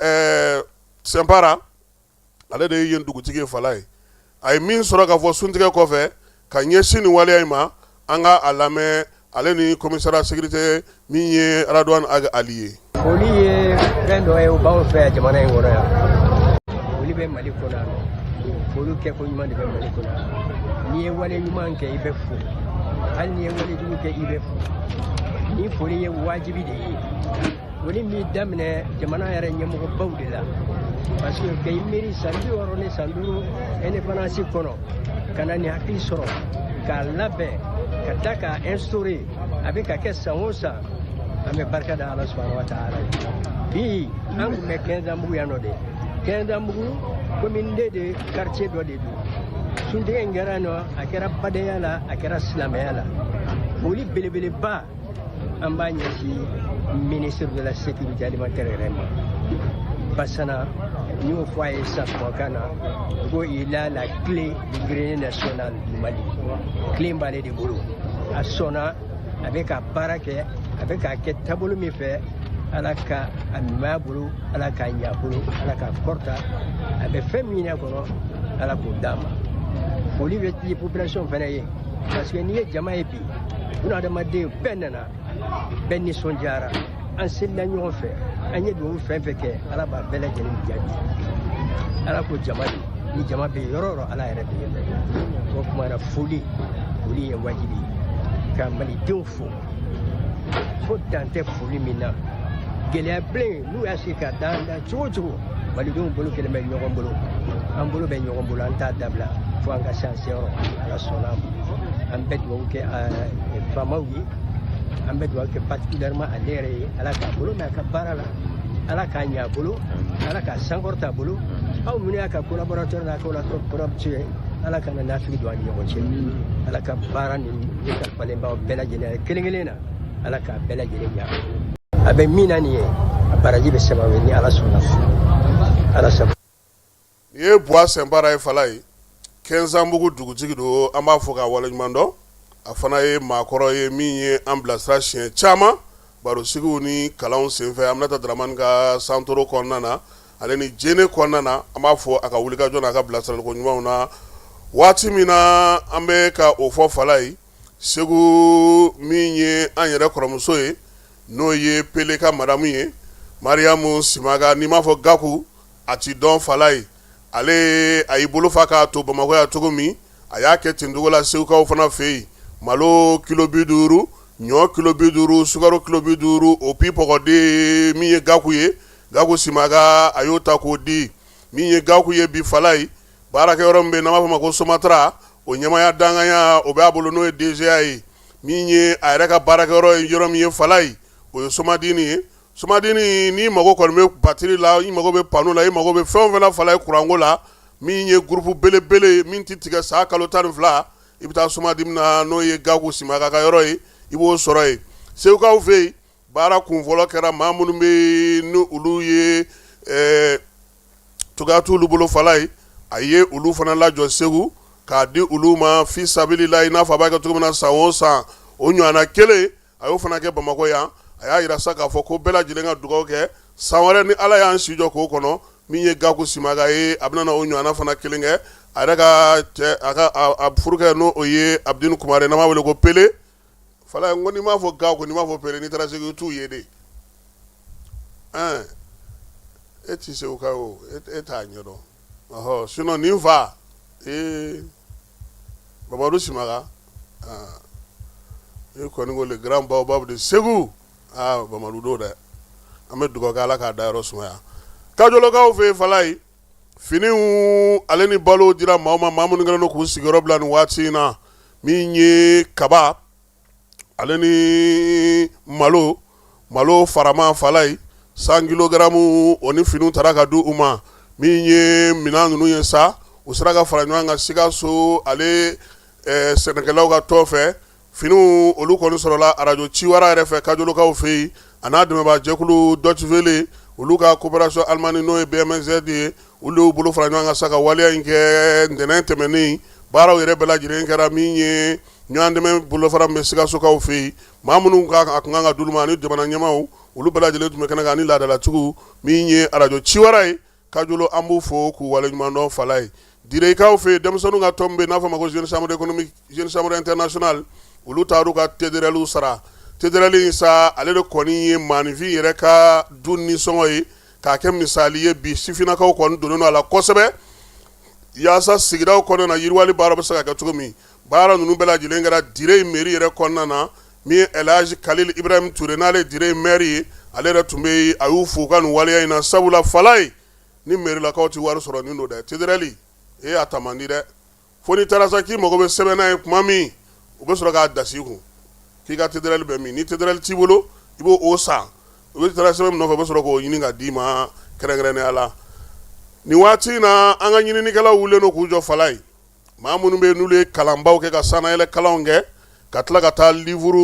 Sɛnpara, ale de ye yen dugutigi ye Falayi. A ye min sɔrɔ k'a fɔ suntigɛ kɔfɛ ka ɲɛsin nin waleya in ma, an ka a lamɛn, ale ni commissaire sécurité min ye Radouane Ag Ali ye. Foli ye fɛn dɔ ye, o b'anw fɛ yan jamana in kɔnɔ yan. Foli bɛ Mali kɔnɔ yan nɔ. Foli kɛko ɲuman de bɛ Mali kɔnɔ yan. N'i ye wale ɲuman kɛ, i bɛ fo. Hali n'i ye wale jugu kɛ, i bɛ fo. Ni foli ye wajibi de ye. Foli b'i daminɛ jamana yɛrɛ ɲɛmɔgɔbaw de la. Parce que k'i miiri san 60 ni san 5 indépendance kɔnɔ, ka na nin hakili sɔrɔ k'a labɛn ka taa k'a instaurer, a bɛ ka kɛ san o san, an bɛ barika da Ala subahana wa taala ye. Bi an tun bɛ Kɛnzanbugu yan nɔ de. Kɛnzanbugu commune 2 de quartier dɔ de don. Suntigɛ in kɛra nɔ, a kɛra badenya la, a kɛra silamɛya la. Foli belebeleba an b'a ɲɛsin ministre de la sécurité alimentaire yɛrɛ ma, Basana. N y'o fɔ a ye sisan tubabukan na ko il a la clé du grenier national du Mali. Clé b'ale de bolo. A sɔnna, a bɛ ka baara kɛ, a bɛ k'a kɛ taabolo min fɛ, Ala ka a ɲumanya bolo, Ala k'a ɲɛ a bolo, Ala k'a kɔrɔta. A bɛ fɛn min ɲini a kɔnɔ, Ala k'o d'a ma. Foli bɛ di population fana ye, parce que n'i ye jama ye bi, bunadamaden bɛɛ nana, bɛɛ nisɔndiyara, an selila ɲɔgɔn fɛ, an ye dugawu fɛn fɛn kɛ, Ala b'a bɛɛ lajɛlen jaabi. Ala ko jama de, ni jama bɛ yɔrɔ o yɔrɔ, Ala yɛrɛ bɛ yen. O tuma na, foli ye wajibi ye ka malidenw fo fo dan tɛ foli min na. Gɛlɛya bilen n'u y'a sigi ka dan da cogo o cogo, malidenw bolo kelen bɛ ɲɔgɔn bolo, an bolo bɛ ɲɔgɔn bolo, an t'a dabila fo an ka se an seyɔrɔ. Ala sɔnna a ma. An bɛ dugawu kɛ faamaw ye, an bɛ dugawu kɛ particulièrement ale yɛrɛ ye, Ala k'a bolo mɛn a ka baara la. Ala k'a ɲɛ a bolo, Ala k'a sankɔrɔta a bolo. Aw minnu y'a ka collaborateur n'a collaboratrice ye, Ala kana nafigi don an ni ɲɔgɔn cɛ. Ala ka baara nin ne kalifalen b'aw bɛɛ lajɛlen kelen kelen na, Ala k'a bɛɛ lajɛlen ɲɛ. A bɛ min na nin ye, a baraji bɛ sababu ye ni Ala sɔnna, Ala sago. Nin ye Buwa Sɛnpara ye Falaye, Kɛnzanbugu dugutigi don. An b'a fo k'a waleɲuman dɔn. A fana ye maakɔrɔ ye min ye an bilasira siɲɛ caman barosigiw ni kalanw senfɛ Aminata Dramani ka santoro kɔnɔna na, ale ni Jene kɔnɔna na. An b'a fo a ka wulikajɔ n'a ka bilasiraliko ɲumanw na. Waati min na an bɛ ka o fɔ Falaye, Segu, min ye an yɛrɛ kɔrɔmuso ye, n'o ye Pele ka madamu ye, Mariyamu Simaga, n'i m'a fɔ Gaku a ti dɔn Falaye. Ale a y'i bolo fa k'a to Bamakɔ yan cogo min, a y'a kɛ ten cogo la Segukaw fana fɛ yen. Malo kilo 50, ɲɔ kilo 50, sukaro kilo 50, o pipɔgɔden min ye Gaku ye, Gaku Simaga, a y'o ta k'o di. Min ye Gaku ye bi Falaye, baarakɛyɔrɔ min bɛ yen n'an b'a fɔ ma ko Somatra, o ɲɛmaaya danganya o b'a bolo, n'o ye DGA ye. Min ye a yɛrɛ ka baarakɛyɔrɔ ye, yɔrɔ min ye Falaye, o ye Somadini ye. Somadini, n'i mago kɔni bɛ batiri la, i mago bɛ panneau la, i mago bɛ fɛn o fɛn na Falaye kuranko la, min ye groupe belebele min tɛ tigɛ san kalo 12, i bɛ taa Somadini na, n'o ye Gaku Simaga ka yɔrɔ ye, i b'o sɔrɔ yen. Segukaw fɛ yen, baara kunfɔlɔ kɛra maa minnu bɛ yen ni olu ye cogoya t'olu bolo Falaye, a ye olu fana lajɔ Segu k'a di olu ma fi sabilila, i n'a fɔ a b'a kɛ cogo min na san o san. O ɲɔgɔnna kelen, a y'o fana kɛ Bamakɔ yan. A y'a jira sa k'a fɔ ko bɛɛ lajɛlen ka dugawu kɛ san wɛrɛ, ni Ala y'an si jɔ k'o kɔnɔ, min ye Gaku Simaga ye, a bɛna o ɲɔgɔnna fana kelen kɛ a yɛrɛ ka cɛ, a ka a furukɛ, n'o o ye Abudini Kumare, n'an b'a wele ko Pele. Falaye, n ko n'i m'a fɔ Gaku, n'i m'a fɔ Pele, n'i taara Segu i t'u ye de. Ɛn, e ti Seguka ye o, e t'a ɲɛdɔn. Ɔhɔ, sinon nin fa ee Mamadu Simaga, e kɔni ko le grand baobab de Segu. Aa, Mamadu don dɛ. An bɛ dugawu kɛ, Ala k'a dayɔrɔ sumaya. Kajolokaw fɛ yen Falaye, finiw ale ni balo dira maaw ma, maa minnu kɛlen don k'u sigiyɔrɔ bila nin waati in na. Min ye kaba ale ni malo, malo farama Falaye, 100 kilogaramu, o ni finiw taara ka di u ma. Min ye minɛn ninnu ye sa, u sera ka fara ɲɔgɔn kan Sikaso ale sɛnɛkɛlaw ka tɔn fɛ. Finiw olu kɔni sɔrɔla arajo Ciwara yɛrɛ fɛ Kajolokaw fɛ yen, a n'a dɛmɛbaajɛkulu Deutsche Welle, olu ka coopération Allemagne, n'o ye BMZ ye. Olu y'u bolo fara ɲɔgɔn kan sa ka waleya in kɛ ntɛnɛn tɛmɛnen. Baaraw yɛrɛ bɛɛ lajɛlen kɛra min ye ɲɔgɔn dɛmɛ bolofara min bɛ Sikasokaw fɛ yen, maa minnu ka a kun kan ka d'olu ma ani jamana ɲɛmaaw, olu bɛɛ lajɛlen tun bɛ kɛnɛ kan ani laadalatigiw. Min ye arajo Ciwara ye Kajolo, an b'u fo k'u waleɲuman dɔn Falaye. Direkaw fɛ yen, denmisɛnninw ka tɔn bɛ yen n'a fɔ ma ko Jeune Chambre économique, Jeune Chambre internationale, olu taar'u ka TDRL sara. TDRL in sa, ale de kɔni ye maaninfin yɛrɛ ka du nisɔngɔ ye, k'a kɛ misali ye. Bi sifinnakaw kɔni donnen don a la kosɛbɛ yaasa sigidaw kɔnɔna na, yiriwali baara bɛ se ka kɛ cogo min. Baara ninnu bɛɛ lajɛlen kɛra Dire mairie yɛrɛ kɔnɔna na. Min ye Elhaji Kalil Ibrahim Ture, n'ale ye Dire maire ye, ale yɛrɛ tun bɛ yen. A y'u fo u ka nin waleya in na, sabula Falaye, ni mairie-lakaw tɛ wari sɔrɔ nin don dɛ. TDRL e a ta man di dɛ, fo n'i taara sa k'i mago bɛ sɛbɛnna ye tuma min, u bɛ sɔrɔ k'a dasi i kun k'i ka TDRL bɛ min. Ni TDRL t'i bolo, i b'o o san. U bɛ taara sɛbɛn min nɔfɛ, u bɛ sɔrɔ k'o ɲini ka d'i ma kɛrɛnkɛrɛnnenya la. Nin waati in na, an ka ɲininikɛlaw wulilen don k'u jɔ Falaye. Maa minnu bɛ n'olu ye kalanbaw kɛ, ka sannayɛlɛ kalanw kɛ, ka tila ka taa livre,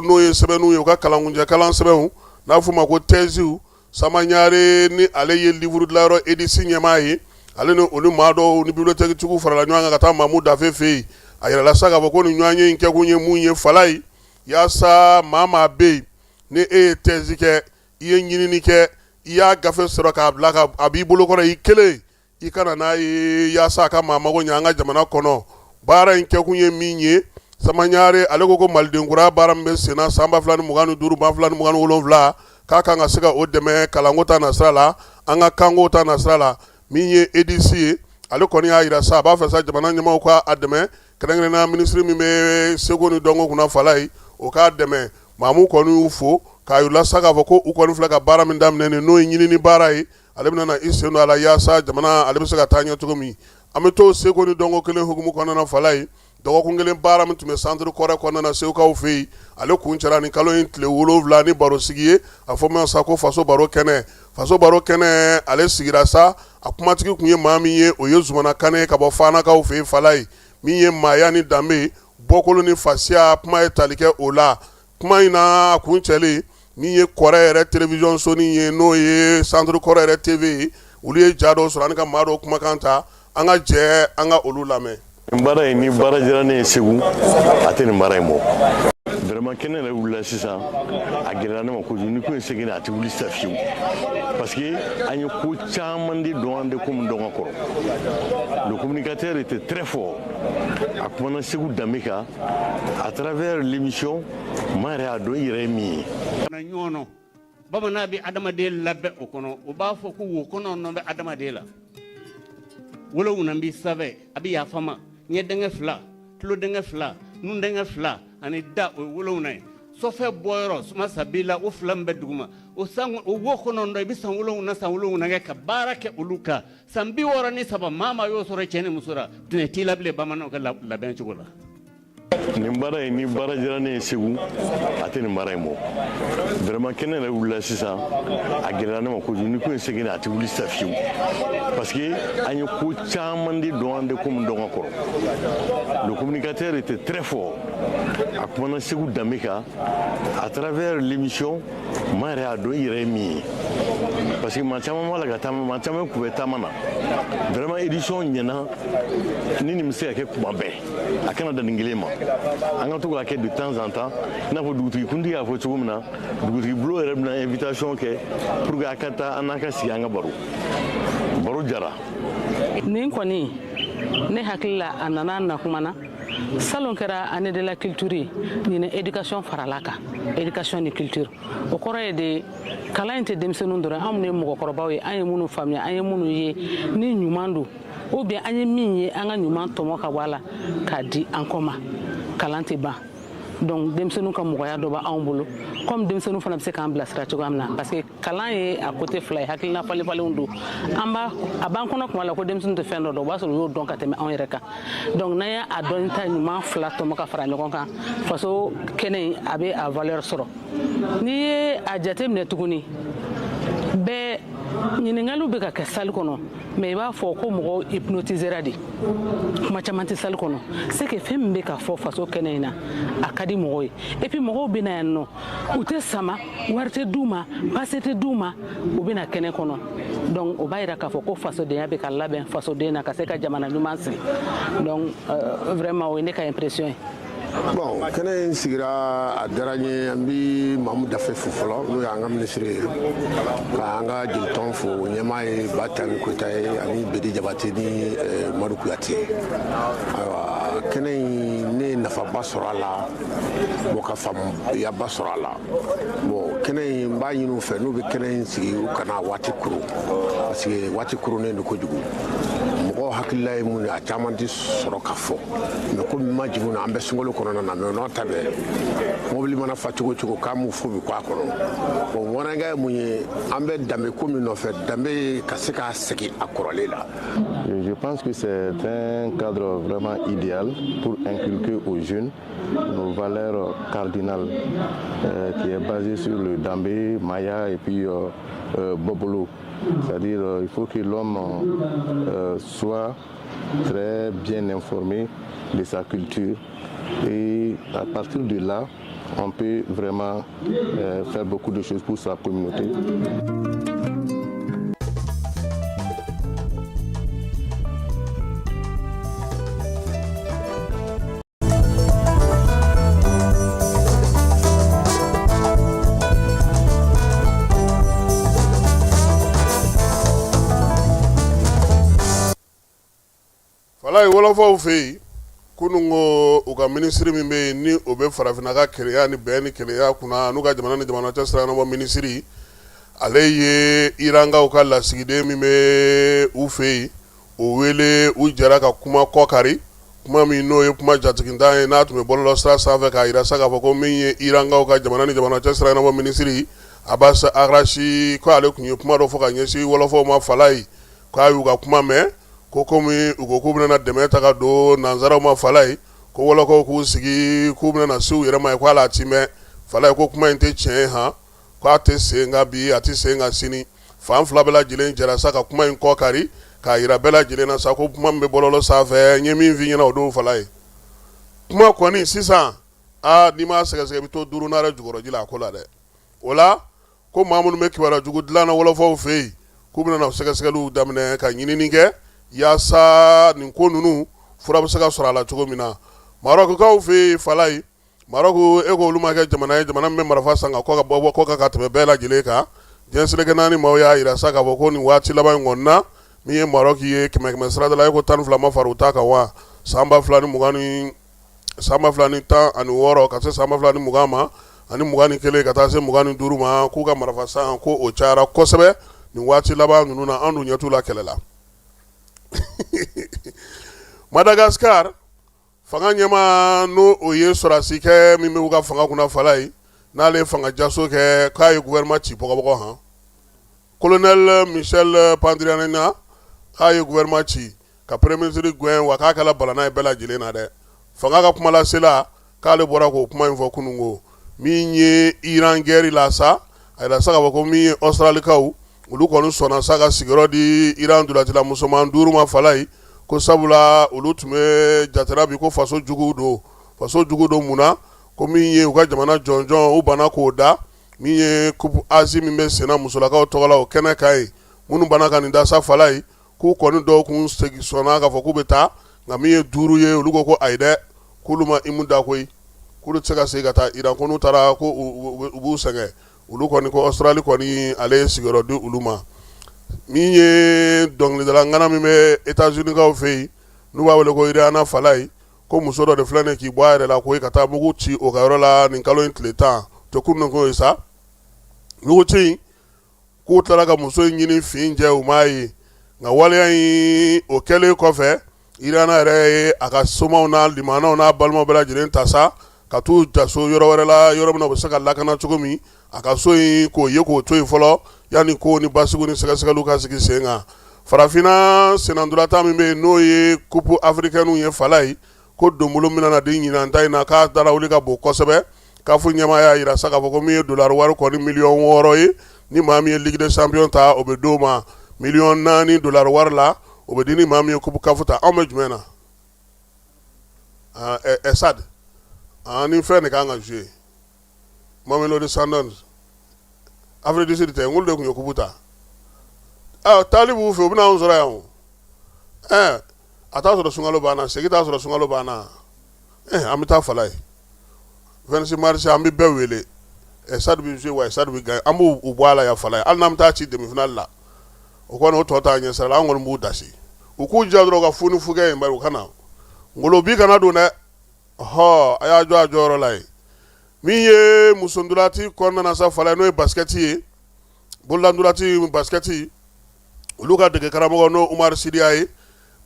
n'o ye sɛbɛnniw ye, u ka kalankuncɛ kalan sɛbɛnw, n'a f'o ma ko thèsew. Sama Ɲare, ni ale ye livre dilanyɔrɔ EDIS ɲɛmaa ye, ale ni olu maa dɔw ni bibliothèque tigiw farala ɲɔgɔn kan ka taa Mamu Dafe fɛ yen. A yirala sa k'a fɔ ko nin ɲɔgɔnye in kɛkun ye mun ye Falaye, yaasa maa maa bɛ yen ni e ye thèse kɛ, i ye ɲinini kɛ, i y'a gafe sɔrɔ k'a bila ka a b'i bolokɔrɔ i kelen, i ka na n'a ye yaasa a ka maa mago ɲɛ an ka jamana kɔnɔ. Baara in kɛkun ye min ye, Sama Ɲare ale ko ko Maliden kura baara min bɛ senna san 2025, 2027, k'a kan ka se ka o dɛmɛ kalanko ta nasira la, an ka kanko ta nasira la. Min ye EDIS ye, ale kɔni y'a jira sa, a b'a fɛ sa jamana ɲɛmaaw ka a dɛmɛ, kɛrɛnkɛrɛnnenya minisiri min bɛ seko ni dɔnko kunna Falaye, o k'a dɛmɛ. Maamu kɔni y'u fo k'a yir'u la sa k'a fɔ ko u kɔni filɛ ka baara min daminɛ nin, n'o ye ɲinini baara ye, ale bɛna na i sen don a la yaasa jamana ale bɛ se ka taa ɲɛ cogo min. An bɛ to seko ni dɔnko kelen hukumu kɔnɔna na Falaye. Dɔgɔkun kelen baara min tun bɛ centre kɔrɛ kɔnɔna na segukaw fɛ yen, ale kuncɛra ni kalo in tile 7 ni barosigi ye, a fɔ min sa ko faso baro kɛnɛ. Faso baro kɛnɛ ale sigira sa, a kumatigi tun ye maa min ye, o ye Zumana Kane ka bɔ Fanakaw fɛ yen Falayi, min ye maaya ni danbe, bɔkolo ni fasiya kuma ye tali kɛ o la. Kuma in na kuncɛlen, min ye kɔrɛ yɛrɛ télévision sonin ye, n'o ye centre kɔrɛ yɛrɛ TV ye, olu ye ja dɔw sɔrɔ ani ka maa dɔw kumakan ta. An ka jɛ an ka olu lamɛn. Nin baara in, ni baara diyara ne ye Segu, a tɛ nin baara in bɔ. Vraiment, kɛnɛ yɛrɛ wulila sisan, a gɛlɛyara ne ma kojugu. Ni ko in seginna, a tɛ wuli sisan fiyewu, parce que an ye ko caman de dɔn, an tɛ ko min dɔn ka kɔrɔ. Le communicateur était très fort, a kumana Segu danbe kan à travers l'émission. Maa yɛrɛ y'a dɔn i yɛrɛ ye min ye. Ɲɔnɔ bamanan bɛ adamaden labɛn o kɔnɔ, o b'a fɔ ko wo kɔnɔntɔn bɛ adamaden la, wolonwula bɛ sanfɛ, a bɛ yafa ma, ɲɛ dɛngɛ fila, tulo dɛngɛ fila, nun dɛngɛ fila ani da, o ye wolonwula ye. Sɔfɛ bɔyɔrɔ suma sabila, o fila min bɛ duguma, o san o wo kɔnɔntɔn, i bɛ san wolonwula, san wolonwula kɛ ka baara kɛ olu kan, san 63. Maa maa y'o sɔrɔ cɛ ni muso la, tɛnɛ t'i la bilen bamananw ka labɛn cogo la. Nin baara in, ni baara diyara ne ye Segu, a tɛ nin baara in bɔ. Vraiment, kɛnɛ yɛrɛ wulila sisan, a gɛlɛyara ne ma kojugu. Ni ko in seginna, a tɛ wuli sisan fiyewu, parce que an ye ko caman de dɔn, an tɛ ko min dɔn ka kɔrɔ. Le communicateur était très fort, a kumana Segu danbe kan à travers l'émission. Maa yɛrɛ y'a dɔn i yɛrɛ ye min ye, parce que maa caman b'a la ka taama, maa caman kun bɛ taama na. Vraiment, édition ɲɛna. Ni nin bɛ se ka kɛ kuma bɛɛ, a kana dan nin kelen ma, an ka to k'a kɛ de temps en temps. I n'a fɔ dugutigi kuntigi y'a fɔ cogo min na, dugutigi bulon yɛrɛ bɛna invitation kɛ pour que a ka taa, an n'a ka sigi, an ka baro. Baro jara. Nin kɔni, ne hakili la, a nana na kuma na. Salon kɛra année de la culture ye, ɲinɛ éducation farala kan, éducation ni culture. O kɔrɔ ye de, kalan in tɛ denmisɛnninw dɔrɔn, anw ye mɔgɔkɔrɔbaw ye, an ye minnu faamuya, an ye minnu ye ni ɲuman don, ou bien an ye min ye, an ka ɲuman tɔmɔ ka bɔ a la k'a di an kɔ ma. Kalan tɛ ban. Donc denmisɛnninw ka mɔgɔya dɔ b'anw bolo, comme denmisɛnninw fana bɛ se k'an bilasira cogoya min na, parce que kalan ye a côté fila ye, hakilina falenfalenw don. An b'a a b'an kɔnɔ kuma la ko denmisɛnninw tɛ fɛn dɔ dɔn, o b'a sɔrɔ u y'o dɔn ka tɛmɛ anw yɛrɛ kan. Donc n'an y'a dɔnni ta ɲuman fila tɔmɔ ka fara ɲɔgɔn kan, faso kɛnɛ in a bɛ a valeur sɔrɔ. N'i ye a jateminɛ tuguni, bɛɛ ɲininkaliw bɛ ka kɛ salle kɔnɔ, mais i b'a fɔ ko mɔgɔw hypnotisera de, kuma caman tɛ salle kɔnɔ. C'est que fɛn min bɛ ka fɔ faso kɛnɛ in na, a ka di mɔgɔw ye. Et puis mɔgɔw bɛ na yan nɔ, u tɛ sama, wari tɛ d'u ma, passe tɛ d'u ma, u bɛ na kɛnɛ kɔnɔ. Donc o b'a yira k'a fɔ ko fasodenya bɛ ka labɛn fasoden na ka se ka jamana ɲuman sigi. Donc vraiment, o ye ne ka impression ye. Bon, kɛnɛ in sigira, a diyara n ye. An bi Mamu Dafe fo fɔlɔ, n'o y'an ka minisiri ye, ka an ka jelitɔn fo, o ɲɛmaa ye Batani Koyita ye, ani Bedi Jabate ni Madu Kuyate. Ayiwa, kɛnɛ in, ne ye nafaba sɔrɔ a la, bon, ka faamuyaba sɔrɔ a la. Bon, kɛnɛ in, n b'a ɲini u fɛ, n'u bɛ kɛnɛ in sigi, u kana waati kurun, parce que waati kurunnen don kojugu. Mɔgɔw hakilila ye mun ye, a caman tɛ sɔrɔ ka fɔ. Mais komi ma jigin na, an bɛ sunkalo kɔnɔna na, mais n'o ta bɛɛ, mobili mana fa cogo cogo, k'an m'u fo bi kɔ a kɔnɔ. Bon, bamanankan ye mun ye, an bɛ danbe ko min nɔfɛ, danbe ka se k'a segin a kɔrɔlen la. Je pense que c'est un cadre vraiment idéal pour inculquer aux jeunes nos valeurs cardinales qui est basée sur le Dambé, Maya et puis Bobolo. C'est-à-dire il faut que l'homme soit très bien informé de sa culture et à partir de là, on peut vraiment faire beaucoup de choses pour sa communauté. Falayi, wɔlɔfɔw fɛ yen kunun ko u ka minisiri min bɛ yen, ni o bɛ farafinna ka kelenya ni bɛn ni kelenya kunna, n'u ka jamana ni jamana cɛ sira ɲɛnabɔ minisiri, ale ye Irankaw ka lasigiden min bɛ u fɛ yen, o wele. U jɛra ka kuma kɔkari, kuma min n'o ye kuma jatigintan ye, n'a tun bɛ bɔlɔlɔsira sanfɛ, k'a jira sa k'a fɔ ko min ye Irankaw ka jamana ni jamana cɛ sira ɲɛnabɔ minisiri Abbas Araghchi, ko ale tun ye kuma dɔ fɔ ka ɲɛsin wɔlɔfɔw ma. Falayi, k'a y'u ka kuma mɛn, ko komi u ko k'u bɛna dɛmɛ ta ka don nansaraw ma, Falayi, Ko wɔlɔkɔw k'u sigi k'u bɛna na se u yɛrɛ ma ye ko ala ti mɛn Falaye ko kuma in tɛ tiɲɛ ye han k'a tɛ sen kan bi a tɛ sen kan sini fan fila bɛɛ lajɛlen jɛra sa ka kuma in kɔ kari k'a jira bɛɛ lajɛlen na sa ko kuma min bɛ bɔlɔlɔ sanfɛ n ye min f'i ɲɛna o don Falaye kuma kɔni sisan aa n'i m'a sɛgɛsɛgɛ i bɛ to duuru naare jukɔrɔji la a ko la dɛ o la ko maa minnu bɛ kibaruya jugu dilan na wɔlɔfɔw fɛ yen k'u bɛna na sɛgɛsɛgɛliw daminɛ ka ɲinini kɛ yaasa nin ko ninnu fura bɛ se ka sɔrɔ a la cogo min na Marɔkukaw fɛ yen Falaye Marɔku e ko olu ma kɛ jamana ye jamana min bɛ marifa san ka kɔ ka bɔ kɔ kan ka tɛmɛ bɛɛ lajɛlen kan diɲɛ seleke naani maaw y'a jira sa k'a fɔ ko nin waati laban in kɔni na min ye Marɔku ye kɛmɛ kɛmɛ sarada la e ko 12 ma fara u ta kan wa san 2020 ni san 2016 ka se san 2020 ma ani 21 ka taa se 25 ma k'u ka marifa san ko o cayara kosɛbɛ nin waati laban ninnu na an dun ɲɛ t'u la kɛlɛ la Madagascar fanga ɲɛmaa n'o o ye sɔrɔdasikɛ min bɛ u ka fanga kunna Falaye n'ale ye fanga jaso kɛ k'a ye gouvernement ci bɔgɔbɔgɔ han colonel Michel Randrianirina k'a ye gouvernement ci ka premier ministre gɛn wa k'a kɛla balana ye bɛɛ lajɛlen na dɛ fanga ka kumalasela k'ale bɔra k'o kuma in fɔ kunun ko min ye Iran guerre la sa a yira sa k'a fɔ ko min ye Australikaw olu kɔni sɔnna sa ka sigiyɔrɔ di Iran ntolacila musoman 5 ma Falaye ko sabula olu tun bɛ jatera bi ko faso juguw don faso jugu don mun na ko min ye u ka jamana jɔnjɔn u banna k'o da min ye coupe Asie min bɛ senna musolakaw tɔgɔ la o kɛnɛ kan yen minnu banna ka nin da sa Falaye k'u kɔni dɔw kun segin sɔnna k'a fɔ k'u bɛ taa nka min ye 5 ye olu ko ko ayi dɛ k'olu ma hymne da koyi k'olu tɛ se ka segin ka taa Iran ko n'u taara ko u b'u sɛgɛn olu kɔni ko Australie kɔni ale ye sigiyɔrɔ di olu ma min ye dɔnkilidala ŋana min bɛ États-Unis kaw fɛ yen n'u b'a wele ko Rihanna Falaye ko muso dɔ de filɛ nin k'i bɔ a yɛrɛ la ko ka taa mugu ci o ka yɔrɔ la nin kalo in tile 10 tɛ kunun ko ye sa mugu ci in k'u tilala ka muso in ɲini fin jɛ u m'a ye nka waleya in o kɛlen kɔfɛ Rihanna yɛrɛ ye a ka somaw n'a limanaw n'a balimaw bɛɛ lajɛlen ta sa ka t'u jaso yɔrɔ wɛrɛ la yɔrɔ min na u bɛ se ka lakana cogo min a ka so in k'o ye k'o to yen fɔlɔ yanni ko ni basigiw ni sɛgɛsɛgɛliw ka sigi sen kan farafinna sennantolatan min bɛ yen n'o ye coupe africaine ye Falaye ko donbolo min na di ɲinan ta in na k'a darawuli ka bon kosɛbɛ CAF ɲɛmaa y'a jira sa k'a fɔ ko min ye dolari wari kɔni miliyɔn 6 ye ni maa min ye Ligue des champions ta o bɛ d'o ma miliyɔn 4 dolari wari la o bɛ di ni maa min ye coupe CAF ta anw bɛ jumɛn na Stade ni fɛn de kan ka jouer Mamelodi Sundowns Afrique du Sud tɛ n de tun ye coupe ta taali b'u fɛ u bɛna anw sɔrɔ yan o a t'a sɔrɔ sunkalo banna segin t'a sɔrɔ sunkalo banna an bɛ taa Falaye 26 mars an bɛ bɛɛ wele Stade bɛ jouer wa Stade bɛ gagner an b'u bɔ a la yan Falaye hali n'an bɛ taa ci demi-finale la o kɔni o tɔ t'an ɲɛ sira la an kɔni b'u dasi u k'u jija dɔrɔn ka fu ni fu kɛ yen bari u ka na ngolo bi kana don dɛ ɔhɔ a y'a jɔ a jɔyɔrɔ la yen min ye muso ntolaci kɔnɔna na sa Falaye n'o ye basket ye bolola ntolaci basket olu ka dege karamɔgɔ n'o Umaru Sidiya ye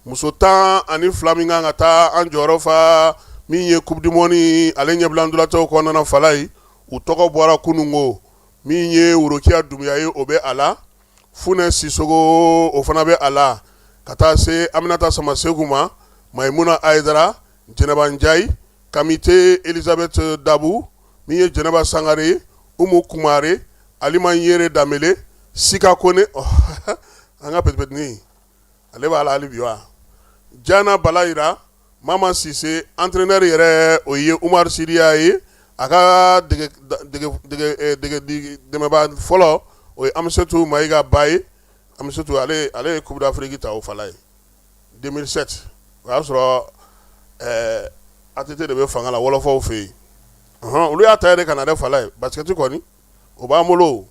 muso 12 min kan ka taa an jɔyɔrɔ fa min ye coupe du monde ale ɲɛbila ntolaciw kɔnɔna na Falaye u tɔgɔ bɔra kununko min ye Worokiya Dunbiya ye o bɛ a la Funɛ Sisogo o fana bɛ a la ka taa se Aminata Samaseku ma Mayimuna Ayidara Jɛnɛba Njayi Kamite Elizabeth Dabu min ye Jɛnɛba Sangare Umu Kumare Alima Yere Danbele Sika Kone an ka petipetinin ale b'a la hali bi wa Jana Balayira Mama Sise entraîneur yɛrɛ o ye Umaru Sidiya ye a ka dɛmɛbaa fɔlɔ o ye Amisetu Mayiga ba ye Amisetu ale ye coupe d'Afrique ta o Falaye 2007 o y'a sɔrɔ ATT de bɛ fanga la wɔlɔfɔw fɛ yen olu y'a ta yɛrɛ ka na dɛ Falaye basket kɔni o b'an bolo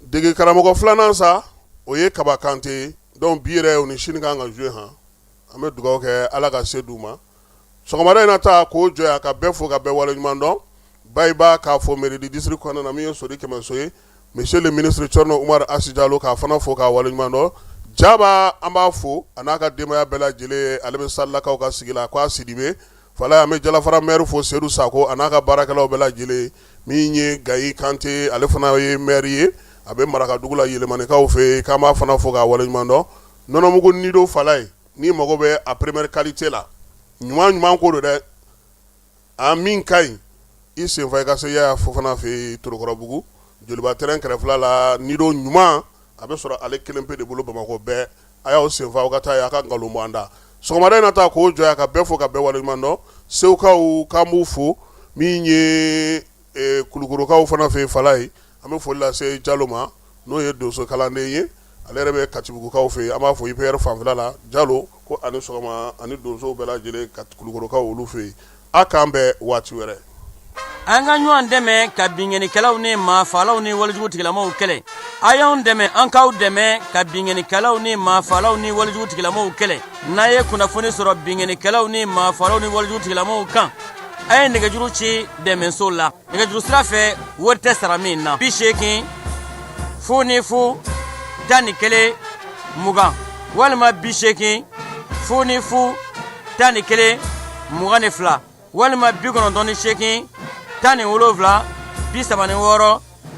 dege karamɔgɔ filanan sa o ye Kaba Kante ye donc bi yɛrɛ o ni sini kan ka jouer han an bɛ dugawu kɛ Ala ka se d'u ma sɔgɔmada in na ta k'o jɔ yan ka bɛɛ fo ka bɛɛ waleɲuman dɔn Bayiba k'a fɔ mairie du district kɔnɔna na min ye Sori Kɛmɛso ye monsieur le ministre Thierno Oumar Hass Diallo k'a fana fo k'a waleɲuman dɔn Jaba an b'a fo a n'a ka denbaya bɛɛ lajɛlen ale bɛ Salilakaw ka sigi la k'a Sidibe Falaye an bɛ Jalafara maire fo Sedu Sako a n'a ka baarakɛlaw bɛɛ lajɛlen min ye Gayi Kante ale fana ye maire ye a bɛ Marakadugu la Yelimanikaw fɛ yen k'an b'a fana fo k'a waleɲuman dɔn nɔnɔmugu Nido Falaye n'i mago bɛ a première qualité la. Ɲuman ɲuman ko don dɛ. A min ka ɲi, i senfa i ka se Yaya Fofana fɛ yen Torokɔrɔbugu, Joliba terrain kɛrɛfɛla la. Nido ɲuman a bɛ sɔrɔ ale kelen pe de bolo Bamakɔ bɛɛ. A y'aw senfa aw ka taa yen, a ka nkalon bɔ an da. Sɔgɔmada in na ta k'o jɔ yan ka bɛɛ fo ka bɛɛ waleɲuman dɔn. Segukaw k'an b'u fo. Min ye Kulukorokaw fana fɛ yen Falaye, an bɛ foli lase Jalo ma, n'o ye donso kalanden ye, ale yɛrɛ bɛ Katibugukaw fɛ yen. An b'a fɔ IPR fanfɛla la. Jalo ko ani sɔgɔma, ani donsow bɛɛ lajɛlen ka Kulukorokaw olu fɛ yen. A k'an bɛn waati wɛrɛ. An ka ɲɔgɔn dɛmɛ ka binkannikɛlaw ni maafaalaw ni walejugu tigilamaw kɛlɛ. A y'anw dɛmɛ, an k'aw dɛmɛ ka binkannikɛlaw ni maafaalaw ni walejugu tigilamaw kɛlɛ. N'a ye kunnafoni sɔrɔ binkannikɛlaw ni maafaalaw ni walejugu tigilamaw kan, a ye nɛgɛjuru ci dɛmɛso la nɛgɛjuru sira fɛ, wari tɛ sara min na: 80 00 11 20 walima 80 00 11 22 walima 98 17 36.